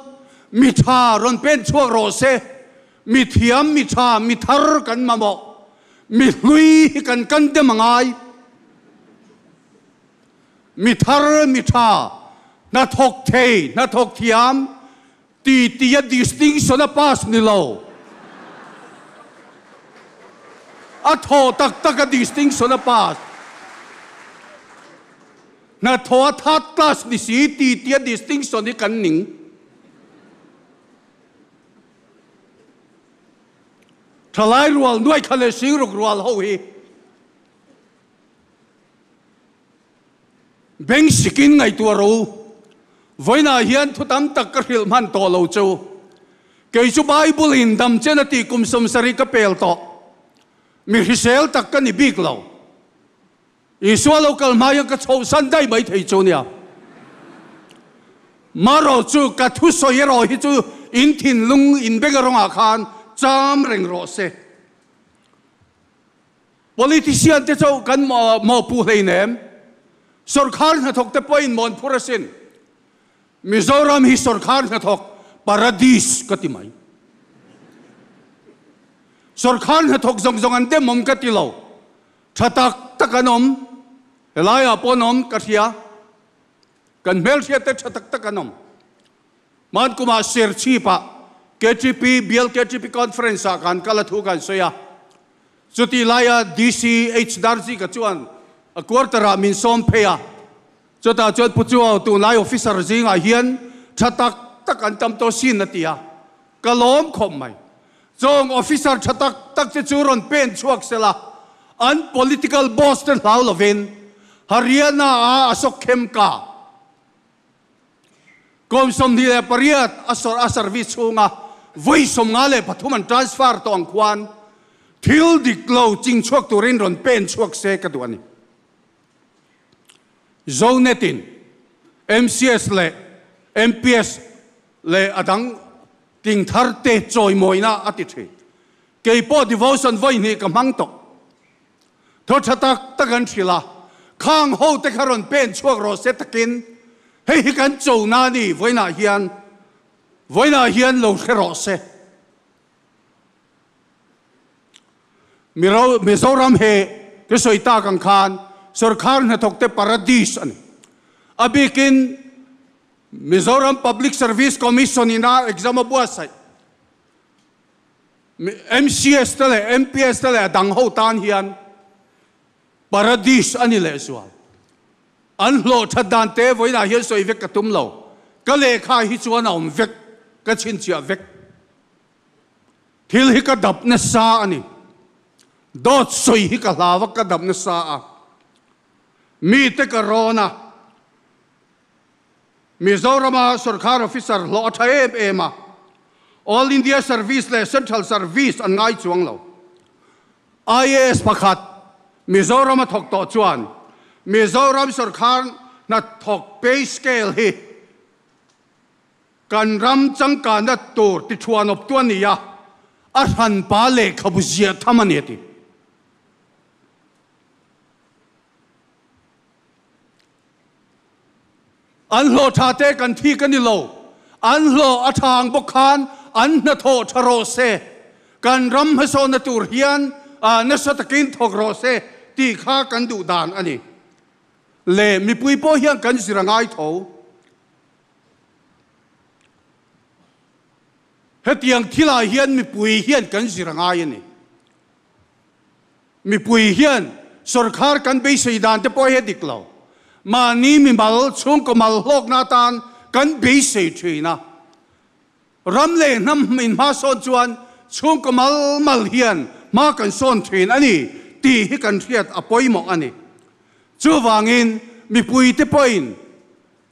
mi tha rawn pen chhuak rawh se, mi thiam, mi tha, mi thar kan mamawh, mi hlui hi kan kan dem a ngai. Mi thar, mi tha, hnathawk thei, hnathawk thiam ti tia distinction a pass ni lo. A thaw tak tak a distinction a pass. Hnathawh a third class ni si ti tia distinction hi kan ning. Thalai rual nuai kha leh singruk rual ho hi. Beng sikin ngaihtuah ro. Vawiinah hian thu tam tak ka hrilh hman tawh lo chu. Kei chu Bible in dam chen a tih kum 70 ka pel tawh. Mi hrisel tak ka ni bik lo. Isua lo kal hma hian ka chhohsan daih mai thei chu nia. Marawh chu ka thusawi erawh hi chu in thinlung in beng erawngah khan cham reng rawh se. Politician te chauh kan mawhpuh hleinem. Sawrkhar hnathawk te pawhin mawn phur asin. Mizoram hi sawrkhar hnathawk paradis ka ti mai. Sawrkhar hnathawk zawng zawng an dem awm ka ti lo. Tha tak tak an awm. Helaiah pawh an awm ka hria. Kan hmelhriat te tha tak tak an awm. Hman kumah Serchhip-ah KTP, Bial KTP Conference-ah kan kal a thu kan sawi a. Chutih laia DC H Darzika chuan a quarter-ah min sawm phei a. Chutah chuan Pu Chuau tunlai officer zingah hian tha tak tak an tam tawh sin a ti a. Ka lawm khawp mai. Chawng officer tha tak tak te chu rawn pen chhuak sela, an political boss te hlau lovin Haryana-a Ashok Khemka, Kum 28 a sawrh a service chhunga vawi 53 an transfer tawh ang khuan thil dik lo ching chhuak turin rawn pen chhuak se ka duh a ni. Zonet-in MCS leh MPS leh a dang tling thar te chawimawina a ti thin. Kei pawh devotion vawi hnih ka hmang tawh. Thaw tha tak tak an hrilh a, khang ho te kha rawn pen chhuak rawh se takin hei hi kan cho na ni vawiinah hian vawiinah hian lo hre rawh se. Mizoram he ka sawi tak ang khan sawrkhar hnathawk te paradis a ni. A bikin Mizoram Public Service Commission ina exam a buatsaih. MCS te leh MPS te leh a dang ho tan hian paradis a ni lehzual. An hlawh that dan te vawiinah hian sawi vek ka tum lo. Ka lehkha hi chuan a awm vek, ka chhinchhiah vek. Thil hi ka dap nasa a ni. Dawt sawi hi ka hlau a, ka dap nasa a. Mite ka rawn a. Mizorama sorkar officer hlawh a tha em em a, All India Service leh Central Service an ngai chuang lo. IAS pakhat Mizorama thawk tawh chuan Mizoram sorkar hnathawk pay scale hi kan ram changkanna tur tithuanawptu a ni a, a hranpa lehkhabu ziah tham a ni a ti. An hlawh tha te kan thik a ni lo. An hlawh a tha ang bawk khan an hnathawh tha rawh se, kan ram hmasawnna tur hian nasa takin thawk rawh se tih kha kan duh dan a ni. Le mipui pawh hian kan zir a ngai tho. Hetiang thilah hian mipui hian kan zir a ngai a ni. Mipui hian sawrkhar kan beisei dan te pawh hi a dik lo. Mahni mimal, chhungkaw mal hlawkna atan kan beisei thin a. Ram leh hnam in hma sawn chuan chhungkaw mal mal hian hma kan sawn thin a ni tih hi kan hriat a pawimawh a ni. Chuvangin mipui te pawhin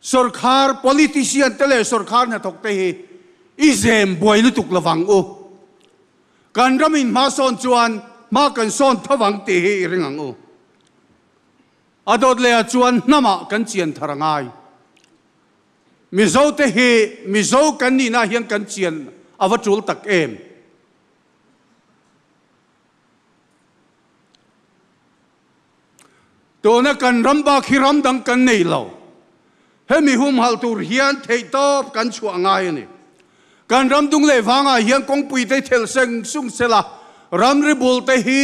sawrkhar politician te leh sawrkhar hnathawk te hi i zem buai lutuk lovang u. Kan ram in hma sawn chuan hma kan sawn tho ang tih hi i ring ang u. A dawt leh ah chuan hnam ah kan chian thar a ngai. Mizo te hi Mizo kan nihna ah hian kan chian a va tul tak em. Tuna kan ram bak hi ram dang kan nei lo. Hemi humhalh tur hian theihtawp kan chhuah ngai a ni. Kan ram dung leh vangah hian kawngpui te thelh seng sung sela, ramri bul te hi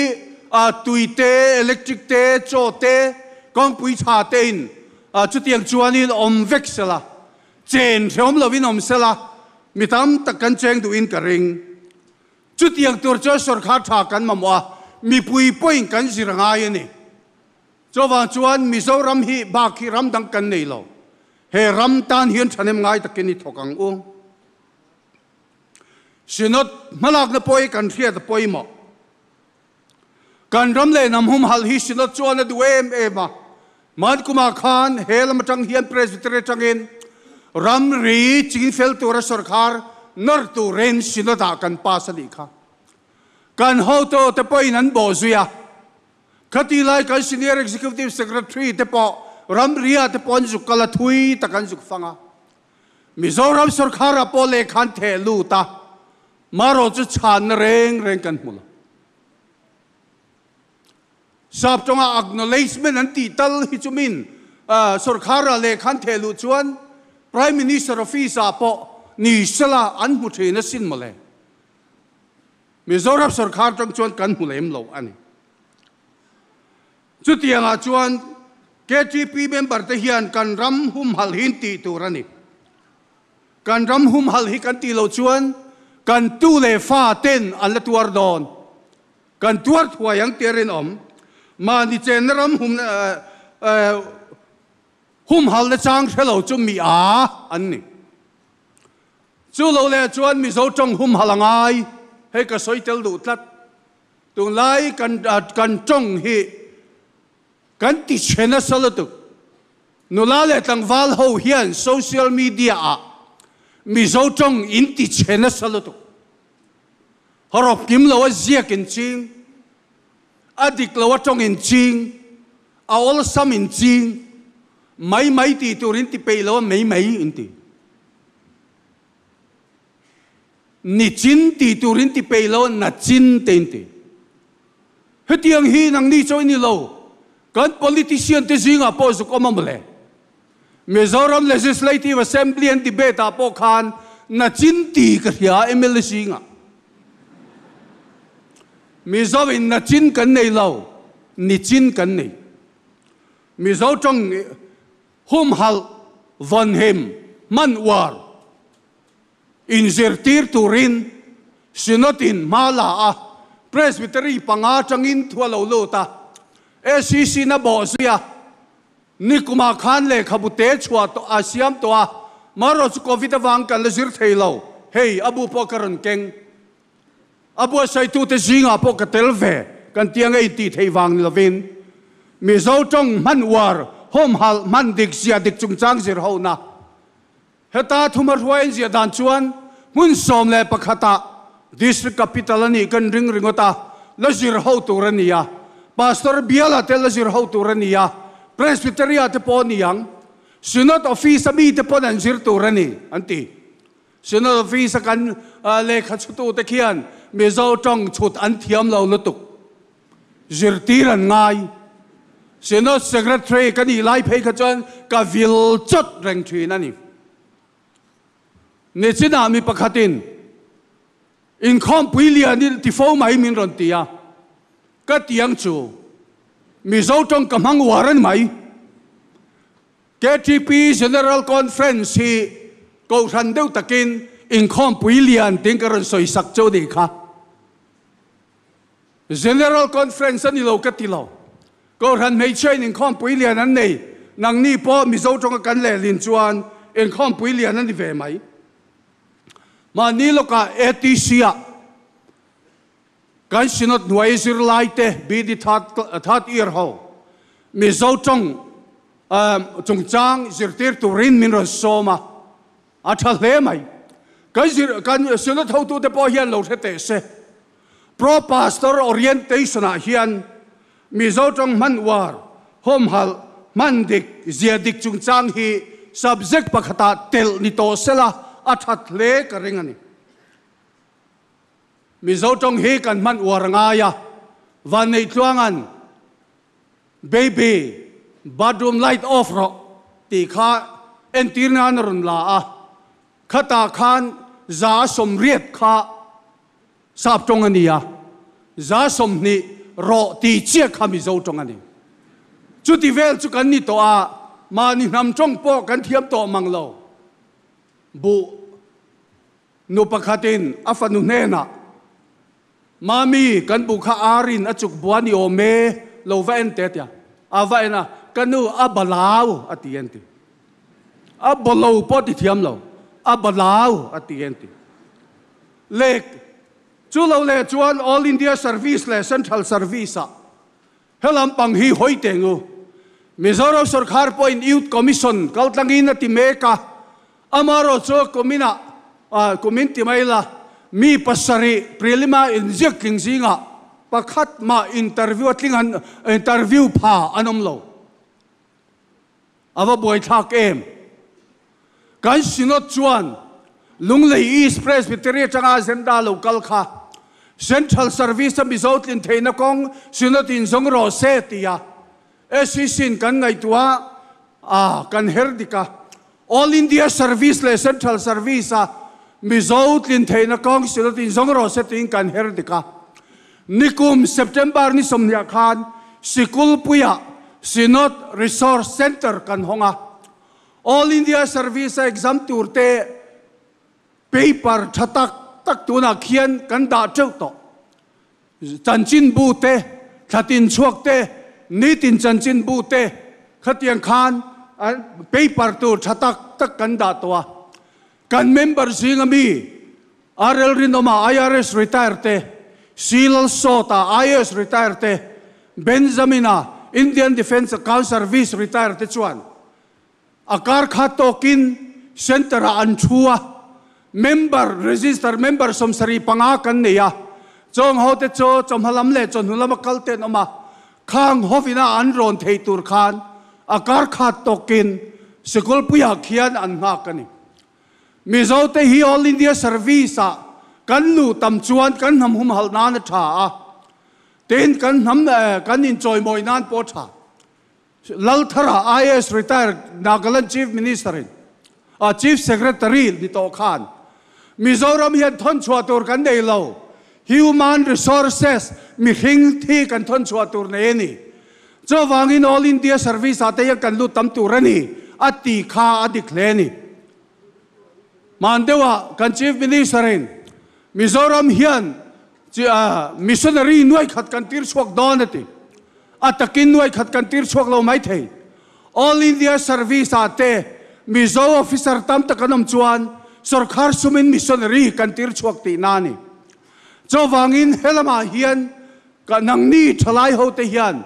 tui te, electric te, chaw te, kawngpui tha te in chutiang chuanin awm vek sela, chen hrehawm lovin awm sela, mi tam tak kan cheng duhin ka ring. Chutiang tur chuan sawrkhar tha kan mamawh a, mipui pawhin kan zir a ngai a ni. Chuvang chuan Mizoram hi bak hi ram dang kan nei lo. He ram tan hian thahnem ngai takin i thawk ang u. Synod hmalakna pawh hi kan hriat a pawimawh. Kan ram leh hnam humhalh hi Synod chuan a duh em em a. Hmankumah khan he lam atang hian Presbytery atangin ramri chingfel tura sawrkhar nawr turin Synod ah kan pass a nih kha. Kan hotu te pawhin an bawh zui a. Khati lai kan Senior Executive Secretary te pawh ramri ah te pawh an zuk kal a, thui tak an zuk fang a. Mizoram sawrkhar ah pawh lehkha an theh lut a, marawh chu chhanna reng reng kan hmu lo. Sap tawnga acknowledgement an tih tal hi chu min sawrkhara lehkha an theh luh chuan Prime Minister office ah pawh ni sela an hmu thin asin mawle. Mizoram sawrkhar tang chuan kan hmu lem lo a ni. Chutiangah chuan KTP member te hian kan ram humhalh hi an tih tur a ni. Kan ram humhalh hi kan tih loh chuan kan tu leh fa ten an la tuar dawn. Kan tuar thuai ang tih a rinawm. Mahni chenna ram humhalhna chang hre lo chu mi a an ni. Chu lo leh chuan Mizo tawng humhalh a ngai. Hei ka sawi tel duh tlat. Tunlai kan kan tawng hi kan ti chhe nasa lutuk. Nula leh tlangval ho hian social media ah Mizo tawng in ti chhe nasa lutuk. Harawp kim lo a ziak in ching, a dik lo a tawng in ching, a awlsam in ching, mai mai tih tur in ti peih lo a mei mei in ti. Nichin tih tur in ti peih lo a nachin te in ti. Hetiang hi nangni chaw i ni lo, kan politician te zingah pawh zuk awm a mawle. Mizoram Legislative Assembly an debate ah pawh khan nachin ti ka hria mla zingah. Mizo in nachin kan nei lo, nichin kan nei. Mizo tawng humhalh, vawnhim, hman uar, inzirtir turin Synod in hma la a, Presbytery panga atangin thu a lo lut a, SEC na bawh zui a, Nikumah khan lehkhabu te chhuah tawh a siam tawh a, marawh chu Covid avang kan la zir thei lo, hei a bu pawh ka rawn keng. A buatsaitute zingah pawh ka tel ve, kan tia ngei tih theih vang ni lovin Mizo tawng hman uar, hawmhalh hman dik zia dik chungchang zir hona. Heta thuma hruaiin ziah dan chuan hmun 11 ah District Capital a nih kan ring ringawt a, la zir ho tur a ni a, Pastor biala te la zir ho tur a ni a, Presbytery ah te pawh a ni ang, Synod Office a mi te pawn an zir tur a ni, an ti. Synod Office a kan lehkha chhutu te khian Mizo tawng chhut an thiam lo lutuk. Zirtir an ngai. Synod Secretary ka nih lai phei kha chuan ka vil chawt reng thin a ni. Nichinah mi pakhatin. Inkhawmpui lian i ti fo mai min rawn ti a, ka ti ang chu. Mizo tawng ka hmang uar a ni mai. KTP General Conference hi kohhran deuh takin inkhawmpui lian tiin ka rawn sawi sak cheu nih kha. General Conference a ni lo ka ti lo. Kohhran hmeichhia in inkhawmpui lian an nei, nangni pawh Mizo tawnga kan lehlin chuan inkhawmpui lian a ni ve mai. Mahni lawkah ATC-ah kan Synod hnuai zirlaite BD third year ho Mizo tawng chungchang zirtir turin min rawn sawm a, a tha hle mai. Kan zir kan Synod hotute pawh hian lo hre teh se. Pro Pastor Orientation-ah hian Mizo tawng hman uar, hawmhalh, hman dik, zia dik chungchang hi subject pakhatah telh ni tawh sela a that hle ka ring a ni. Mizo tawng hi kan hman uar a ngai a, Vanneitluanga'n Baby, bathroom light off rawh tih kha entir nan a rawn la a, khatah khan za 80 kha Sap tawng a ni a, 20 rawh tih chiah kha Mizo tawng a ni. Chuti vel chu kan ni tawh a, mahni hnam tawng pawh kan thiam tawh mang lo. Buh nu pakhatin a fanu hnenah, Mami, kan buh kha arin a chuk bua ni awm e, lo va en teh a ti a. A va en a, Ka nu, a balau a ti en ti. A bawlo pawh a ti thiam lo, a balau a ti en ti. Lek, chu lo leh chuan All India Service leh Central Service ah he lampang hi hawi teh ngu. Mizoram sorkar pawhin Youth Commission kaltlangin a ti mek a, amarawh chu kuminah, kumin ti mai la, mi pasarih prelima inziak tling zingah pakhat mah interview a tling an, interview pha an awm lo. A va buaithlak em? Kan Synod chuan Lunglei East Presbytery atanga agenda lo kal kha Central Service a Mizo tlin theihna kawng Synod in zawng rawh se tia SEC in kan ngaihtuah a, kan her dik a. All India Service leh Central Service a Mizo tlin theihna kawng Synod in zawng rawh se tiin kan her dik a. Nikum September ni 20 khan Sikulpuiah Synod Resource Centre kan hawng a. All India Service a exam tur te paper tha tak tak tunah khian kan dah teuh tawh. Chanchinbu te, thlatin chhuak te, nitin chanchinbu te khatiang khan paper tur tha tak tak kan dah tawh a. Kan member zinga mi RL Rinawma IRS retire te, C Lalsawta IAS retire te, Benjamina Indian Defence Account Service retire te chuan a kar kha tawkin Centre ah an thu a, member register member 75 kan nei a, chawng ho te chu chawhma lam leh chawhnu lama kal te an awm a, khang hovina an rawn thei tur khan a kar kha tawkin Sikulpuiah khian an nghak a ni. Mizo te hi All India Service ah kan luh tam chuan kan hnam humhalh nan a tha a, tin kan hnam kan inchawimawi nan pawh a tha. Lalthara IAS retired Nagaland Chief Minister in Chief Secretary ni tawh khan Mizoram hian thawn chhuah tur kan nei lo, Human Resources mihring thi kan thawn chhuah tur nei a ni. Chuvangin All India Service ah te hian kan lut tam tur a ni, a ti kha a dik hle a ni. Hman deuhah kan Chief Minister in Mizoram hian missionary nuai khat kan tir chhuak dawn a ti. A takin nuai khat kan tir chhuak lo mai thei. All India Service ah te Mizo officer tam tak an awm chuan sorkar sumin missionary kan tir chhuak tihna a ni. Chuvangin helamah hian ka nangni thalai ho te hian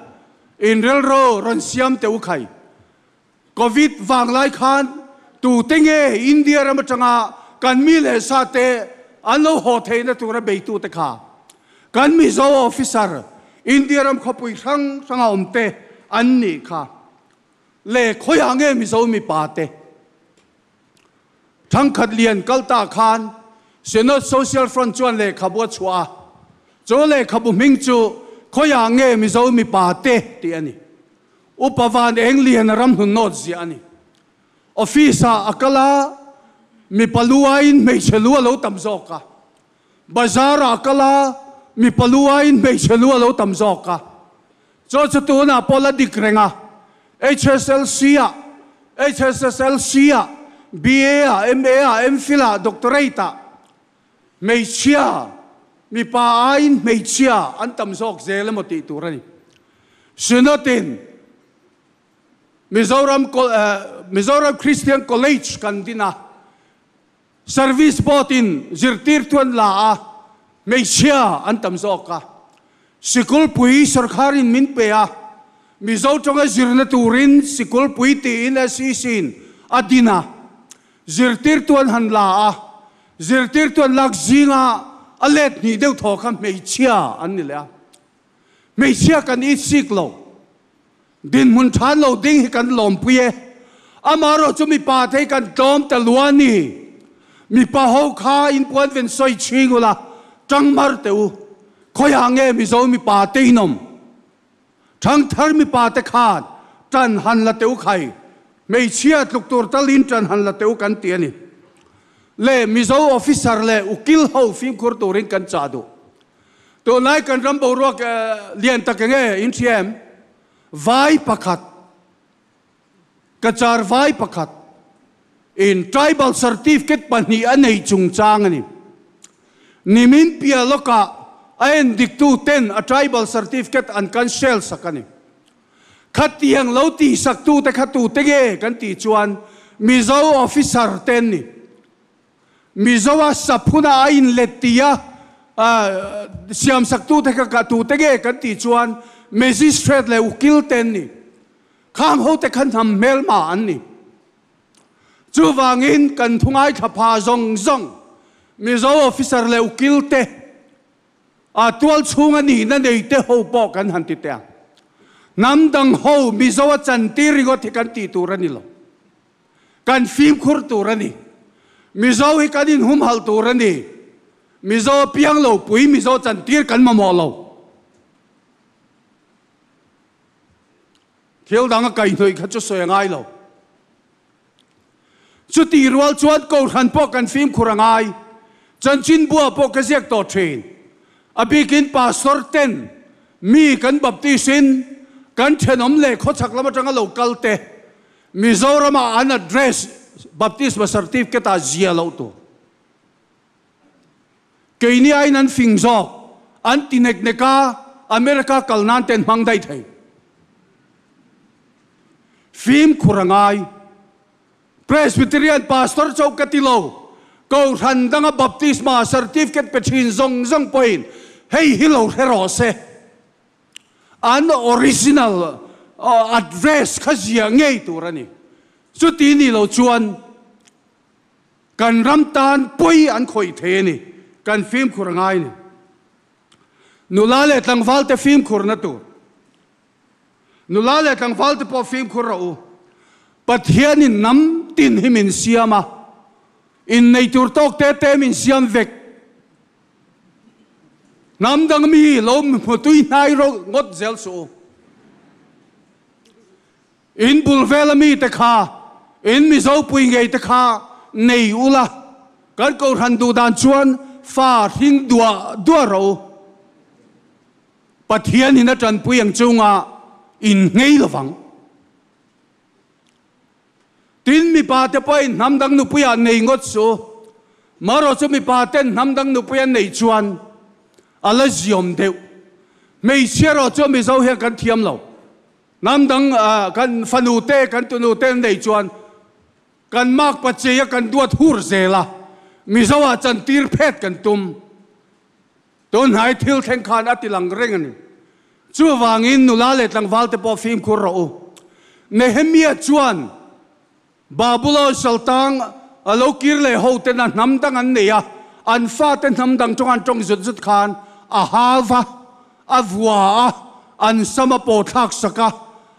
inrelro rawn siam teh u khai. Covid vang lai khan tute nge India ram atanga kan mi leh sa te an lo haw theihna tura beitute kha kan Mizo officer India ram khawpui hrang hranga awm te an nih kha le khawiah nge Mizo mipa te Thangkhat lian kal ta khan Synod Social Front chuan lehkhabu a chhuah a, chu lehkhabu hming chu khawiah nge Mizo mipa te tih a ni. Upa van eng lian a ram hnun nawt ziah a ni. Office ah a kal a, mipa lu aiin hmeichhe lu a lo tam zawk a. Bazar ah kal a, mipa lu aiin hmeichhe lu a lo tam zawk a. Chaw chu tunah pawh la dik reng a, HSLC ah, HSSLC ah, BA ah, MA ah, MPhil ah, Doctorate ah hmeichhia, mipa aiin hmeichhia an tam zawk zel emaw tih tur a ni. Synod in Mizoram Mizoram Christian College kan din a, Service board in zirtirtu an la a, hmeichhia an tam zawk a. Sikulpui sawrkharin min pe a, Mizo tawnga zirna turin sikulpui tiin SEC in a din a. Zirtirtu an han la a, zirtirtu an lak zinga a let hnih deuh thaw kha hmeichhia an ni leh a. Hmeichhia kan itsik lo. Dinhmun than lo ding hi kan lawmpui e. Amaherawh chu mipa te hi kan tlawm ta lua ni. Mipa ho kha in puan ven sawi chhing ula, tang mar teh u. Khawiah nge Mizo mipa te in awm? Thangthar mipa te khan tan han la teh u khai. Hmeichhia tluk tur talin tan han la teh u kan ti a ni. Le Mizo officer leh ukil ho fimkhur turin kan chah duh. Tunlai kan ram boruak lian tak enge in hria em? Vai pakhat, Cachar vai pakhat in tribal certificate pahnih a nei chungchang a ni. Nimin piah lawkah a endiktu ten a tribal certificate an cancel sak a ni. Khatiang lo tihsaktute kha tute nge kan tih chuan Mizo officer te an ni. Mizoa saphuna a inlet tia siamsaktute kha ka tute nge kan tih chuan Magistrate leh ukil te an ni. Khang hote kha hnam hmelma an ni. Chuvangin kan thu ngaithla pha zawng zawng Mizo officer leh ukil te a tual chhunga nihna nei te ho pawh kan han ti teh ang. Hnam dang ho Mizoa chantir ringawt hi kan tih tur a ni lo. Kan fimkhur tur a ni. Mizo hi kan inhumhalh tur a ni. Mizo a piang lo pui Mizo chantir kan mamawh lo. Thil dang a kaihhnawih kha chu sawi a ngai lo. Chutih rual chuan Kohhran pawh kan fimkhur a ngai. Chanchinbua pawh ka ziak tawh thin. A bikin Pastor ten mi kan baptist in kan thenawm leh khawchhak lam atanga lo kal te Mizorama an address baptisma certificate ah zia loh tur. Keini aiin an fing zawk, an ti nek nek a, America kal nan te an hmang daih thei. Fimkhur a ngai. Presbyterian pastor chauh ka ti lo, Kohhran danga baptisma certificate pe thin zawng zawng pawhin hei hi lo hre rawh se. An original address kha ziah ngei tur a ni. Chuti ni lo chuan kan ram tan pawi an khawih thei a ni. Kan fimkhur a ngai a ni. Nula leh tlangval te fimkhurna tur. Nula leh tlangval te pawh fimkhur rawh u. Pathianin hnam tin hi min siam a, innei tur tawk te te min siam vek. Hnam dang mi lo hmu tui hnai rawh ngawt zel suh u. In bul vela mi te kha, in Mizo pui ngei te kha nei ula, kan Kohhran duh dan chuan fa hring duah duah rawh u. Pathian in a tanpui ang chunga in nghei lovang. Tin, mipa te pawhin hnam dang nupuiah nei ngawt su. Marawh chu mipa ten hnam dang nupui an neih chuan a la ziawm deuh. Hmeichhia erawh chu Mizo hian kan thiam lo. Hnam dang kan fanu te, kan tunu te an neih chuan kan makpa chei a kan duat hur zel a, Mizo ah chantir phet kan tum. Tunhnai thil thleng khan a ti lang reng a ni. Chuvangin nula leh tlangval te pawh fimkhur rawh u. Nehemia chuan Babulon saltang a lo kir leh ho ten a hnam dang an nei a, an fate hnam dang tawng an tawng zut zut khan a hau va, a vua a, an sam a paw thlak sak a,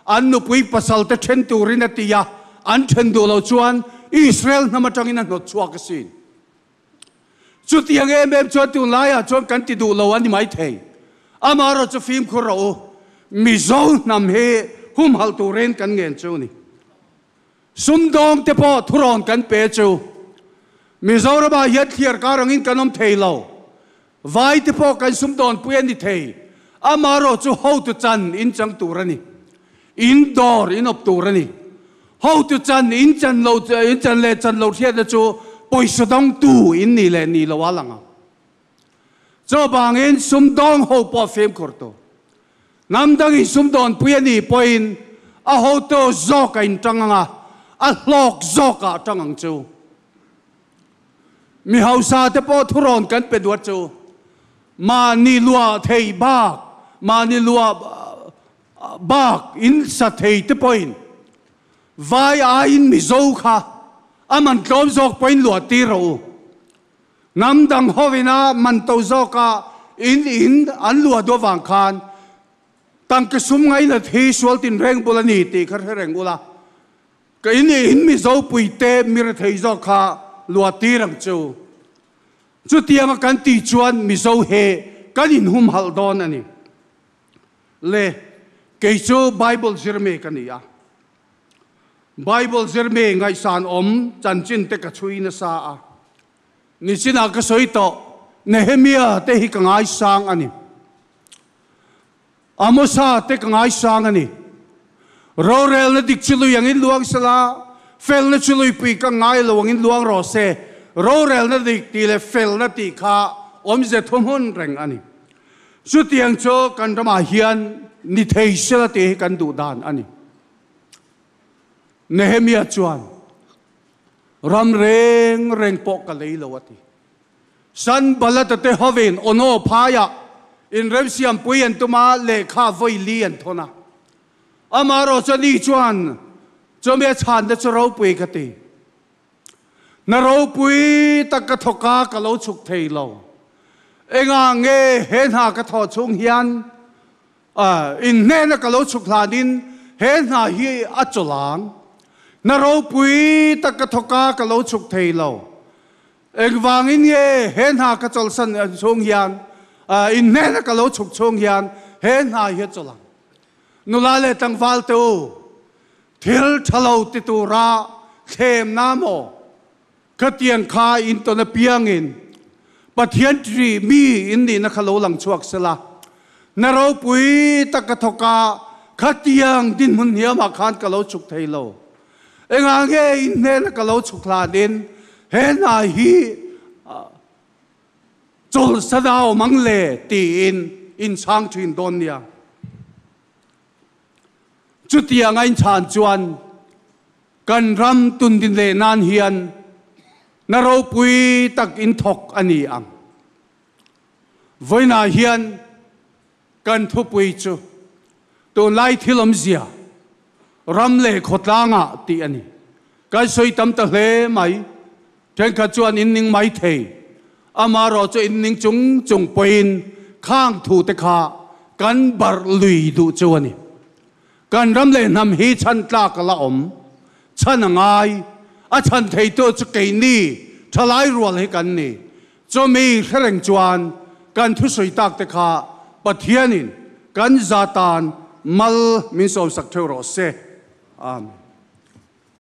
an nupui pasal te then turin a ti a, an then duh lo chuan Israel hnam atangin a hnawt chhuak asin. Chutiang em em chuan tunlaiah chuan kan ti duh lo a ni maithei. Amaherawh chu fimkhur rawh u, Mizo hnam hi humhalh turin kan ngen chu ni. Sumdawng te pawh thurawn kan pe chu. Mizoramah hian thliar kar angin kan awm thei lo. Vai te pawh kan sumdawnpui a ni thei. Amaherawh chu hotu chan in chang tur a ni. In dawr in awp tur a ni. Hotu chan in chan lo in chan leh chan lo hriatna chu pawisa dawngtu in nih leh nih loh a lang ang. Chuvangin sumdawng ho pawh fimkhur tur. Hnam dangin sumdawnpui a nih pawhin a hotu zawk a intang ang a, a hlawk zawkah a tang ang chu. Mi hausa te pawh thurawn kan pe duat chu mahni luah thei bak, mahni luah bak in sa thei te pawhin vai aiin Mizo kha a man tlawm zawk pawhin luah tir rawh u. Hnam dang hovina man to zawka in in an luah duh avang khan tangka sum ngainat hi sual tinreng bul a ni tih kha hre reng ula. Ka in in Mizo puite mi rethei zawk kha luah tir ang chu. Chutianga kan tih chuan Mizo he kan inhumhalh dawn a ni. Le, kei chu Bible zirmi ka ni a. Bible zirmi ngaihsan awm chanchin te ka chhui nasa a. Nichinah ka sawi tawh, Nehemia te hi ka ngaisang a ni. Amosa te ka ngaisang a ni. Rorelna dik chu lui angin luang sela, felna chu luipui ka ngai lo angin luang rawh se. Rorelna dik tih leh felna tih kha awmze thuhmun reng a ni. Chutiang chu kan ramah hian ni thei sela tih hi kan duh dan a ni. Nehemia chuan, Ram reng reng pawh ka lei lo a ti. Sanbalata te hovin Ono phaiah inremsiampui an tum a, lehkha vawi li an thawn a. Amaherawh chu ani chuan chumi a chhanna chu ropui ka ti. Hna ropui tak ka thawk a, ka lo chhuk thei lo. Engah nge he hna ka thawh chhung hian inhnehna ka lo chhuk hlanin he hna hi a chawlh ang? Hna ropui tak ka thawk a, ka lo chhuk thei lo. Engvangin nge he hna ka chawlhsan chhung hian, inhnehna ka lo chhuk chhung hian he hna hi a chawlh ang? Nula leh tlangval te u, thil tha lo ti tura thlemna maw? Khatiang kha in tawn apiangin Pathian ṭih mi in nihna kha lo lang chhuak sela, na ropui tak ka thawk a, khatiang dinhmun hniamah khan ka lo chhuk thei lo. Engah nge in hnena ka lo chhuk hlanin he hna hi chawlhsa da awm ang le tiin in chhang thin dawn nia. Chutiang a inchhan chuan kan ram tundin leh nan hian na ropui tak in thawk a ni ang. Vawiinah hian Kan thupui chu tunlai thil awmzia ram leh khawtlangah tih a ni. Kan sawi tam ta hle mai. Thenkhat chuan in ning mai thei. Amaherawh chu in ning chung chung pawhin khang thu te kha kan barh lui duh chu a ni. Kan ram leh hnam hi chhan tlak a la awm. Chhan a ngai. A chhan theitu chu keini thalai rual hi kan ni. Chumi hre reng chuan kan thusawi tak te kha Pathianin kan za tan mal min sawmsak theuh rawh se. Amen.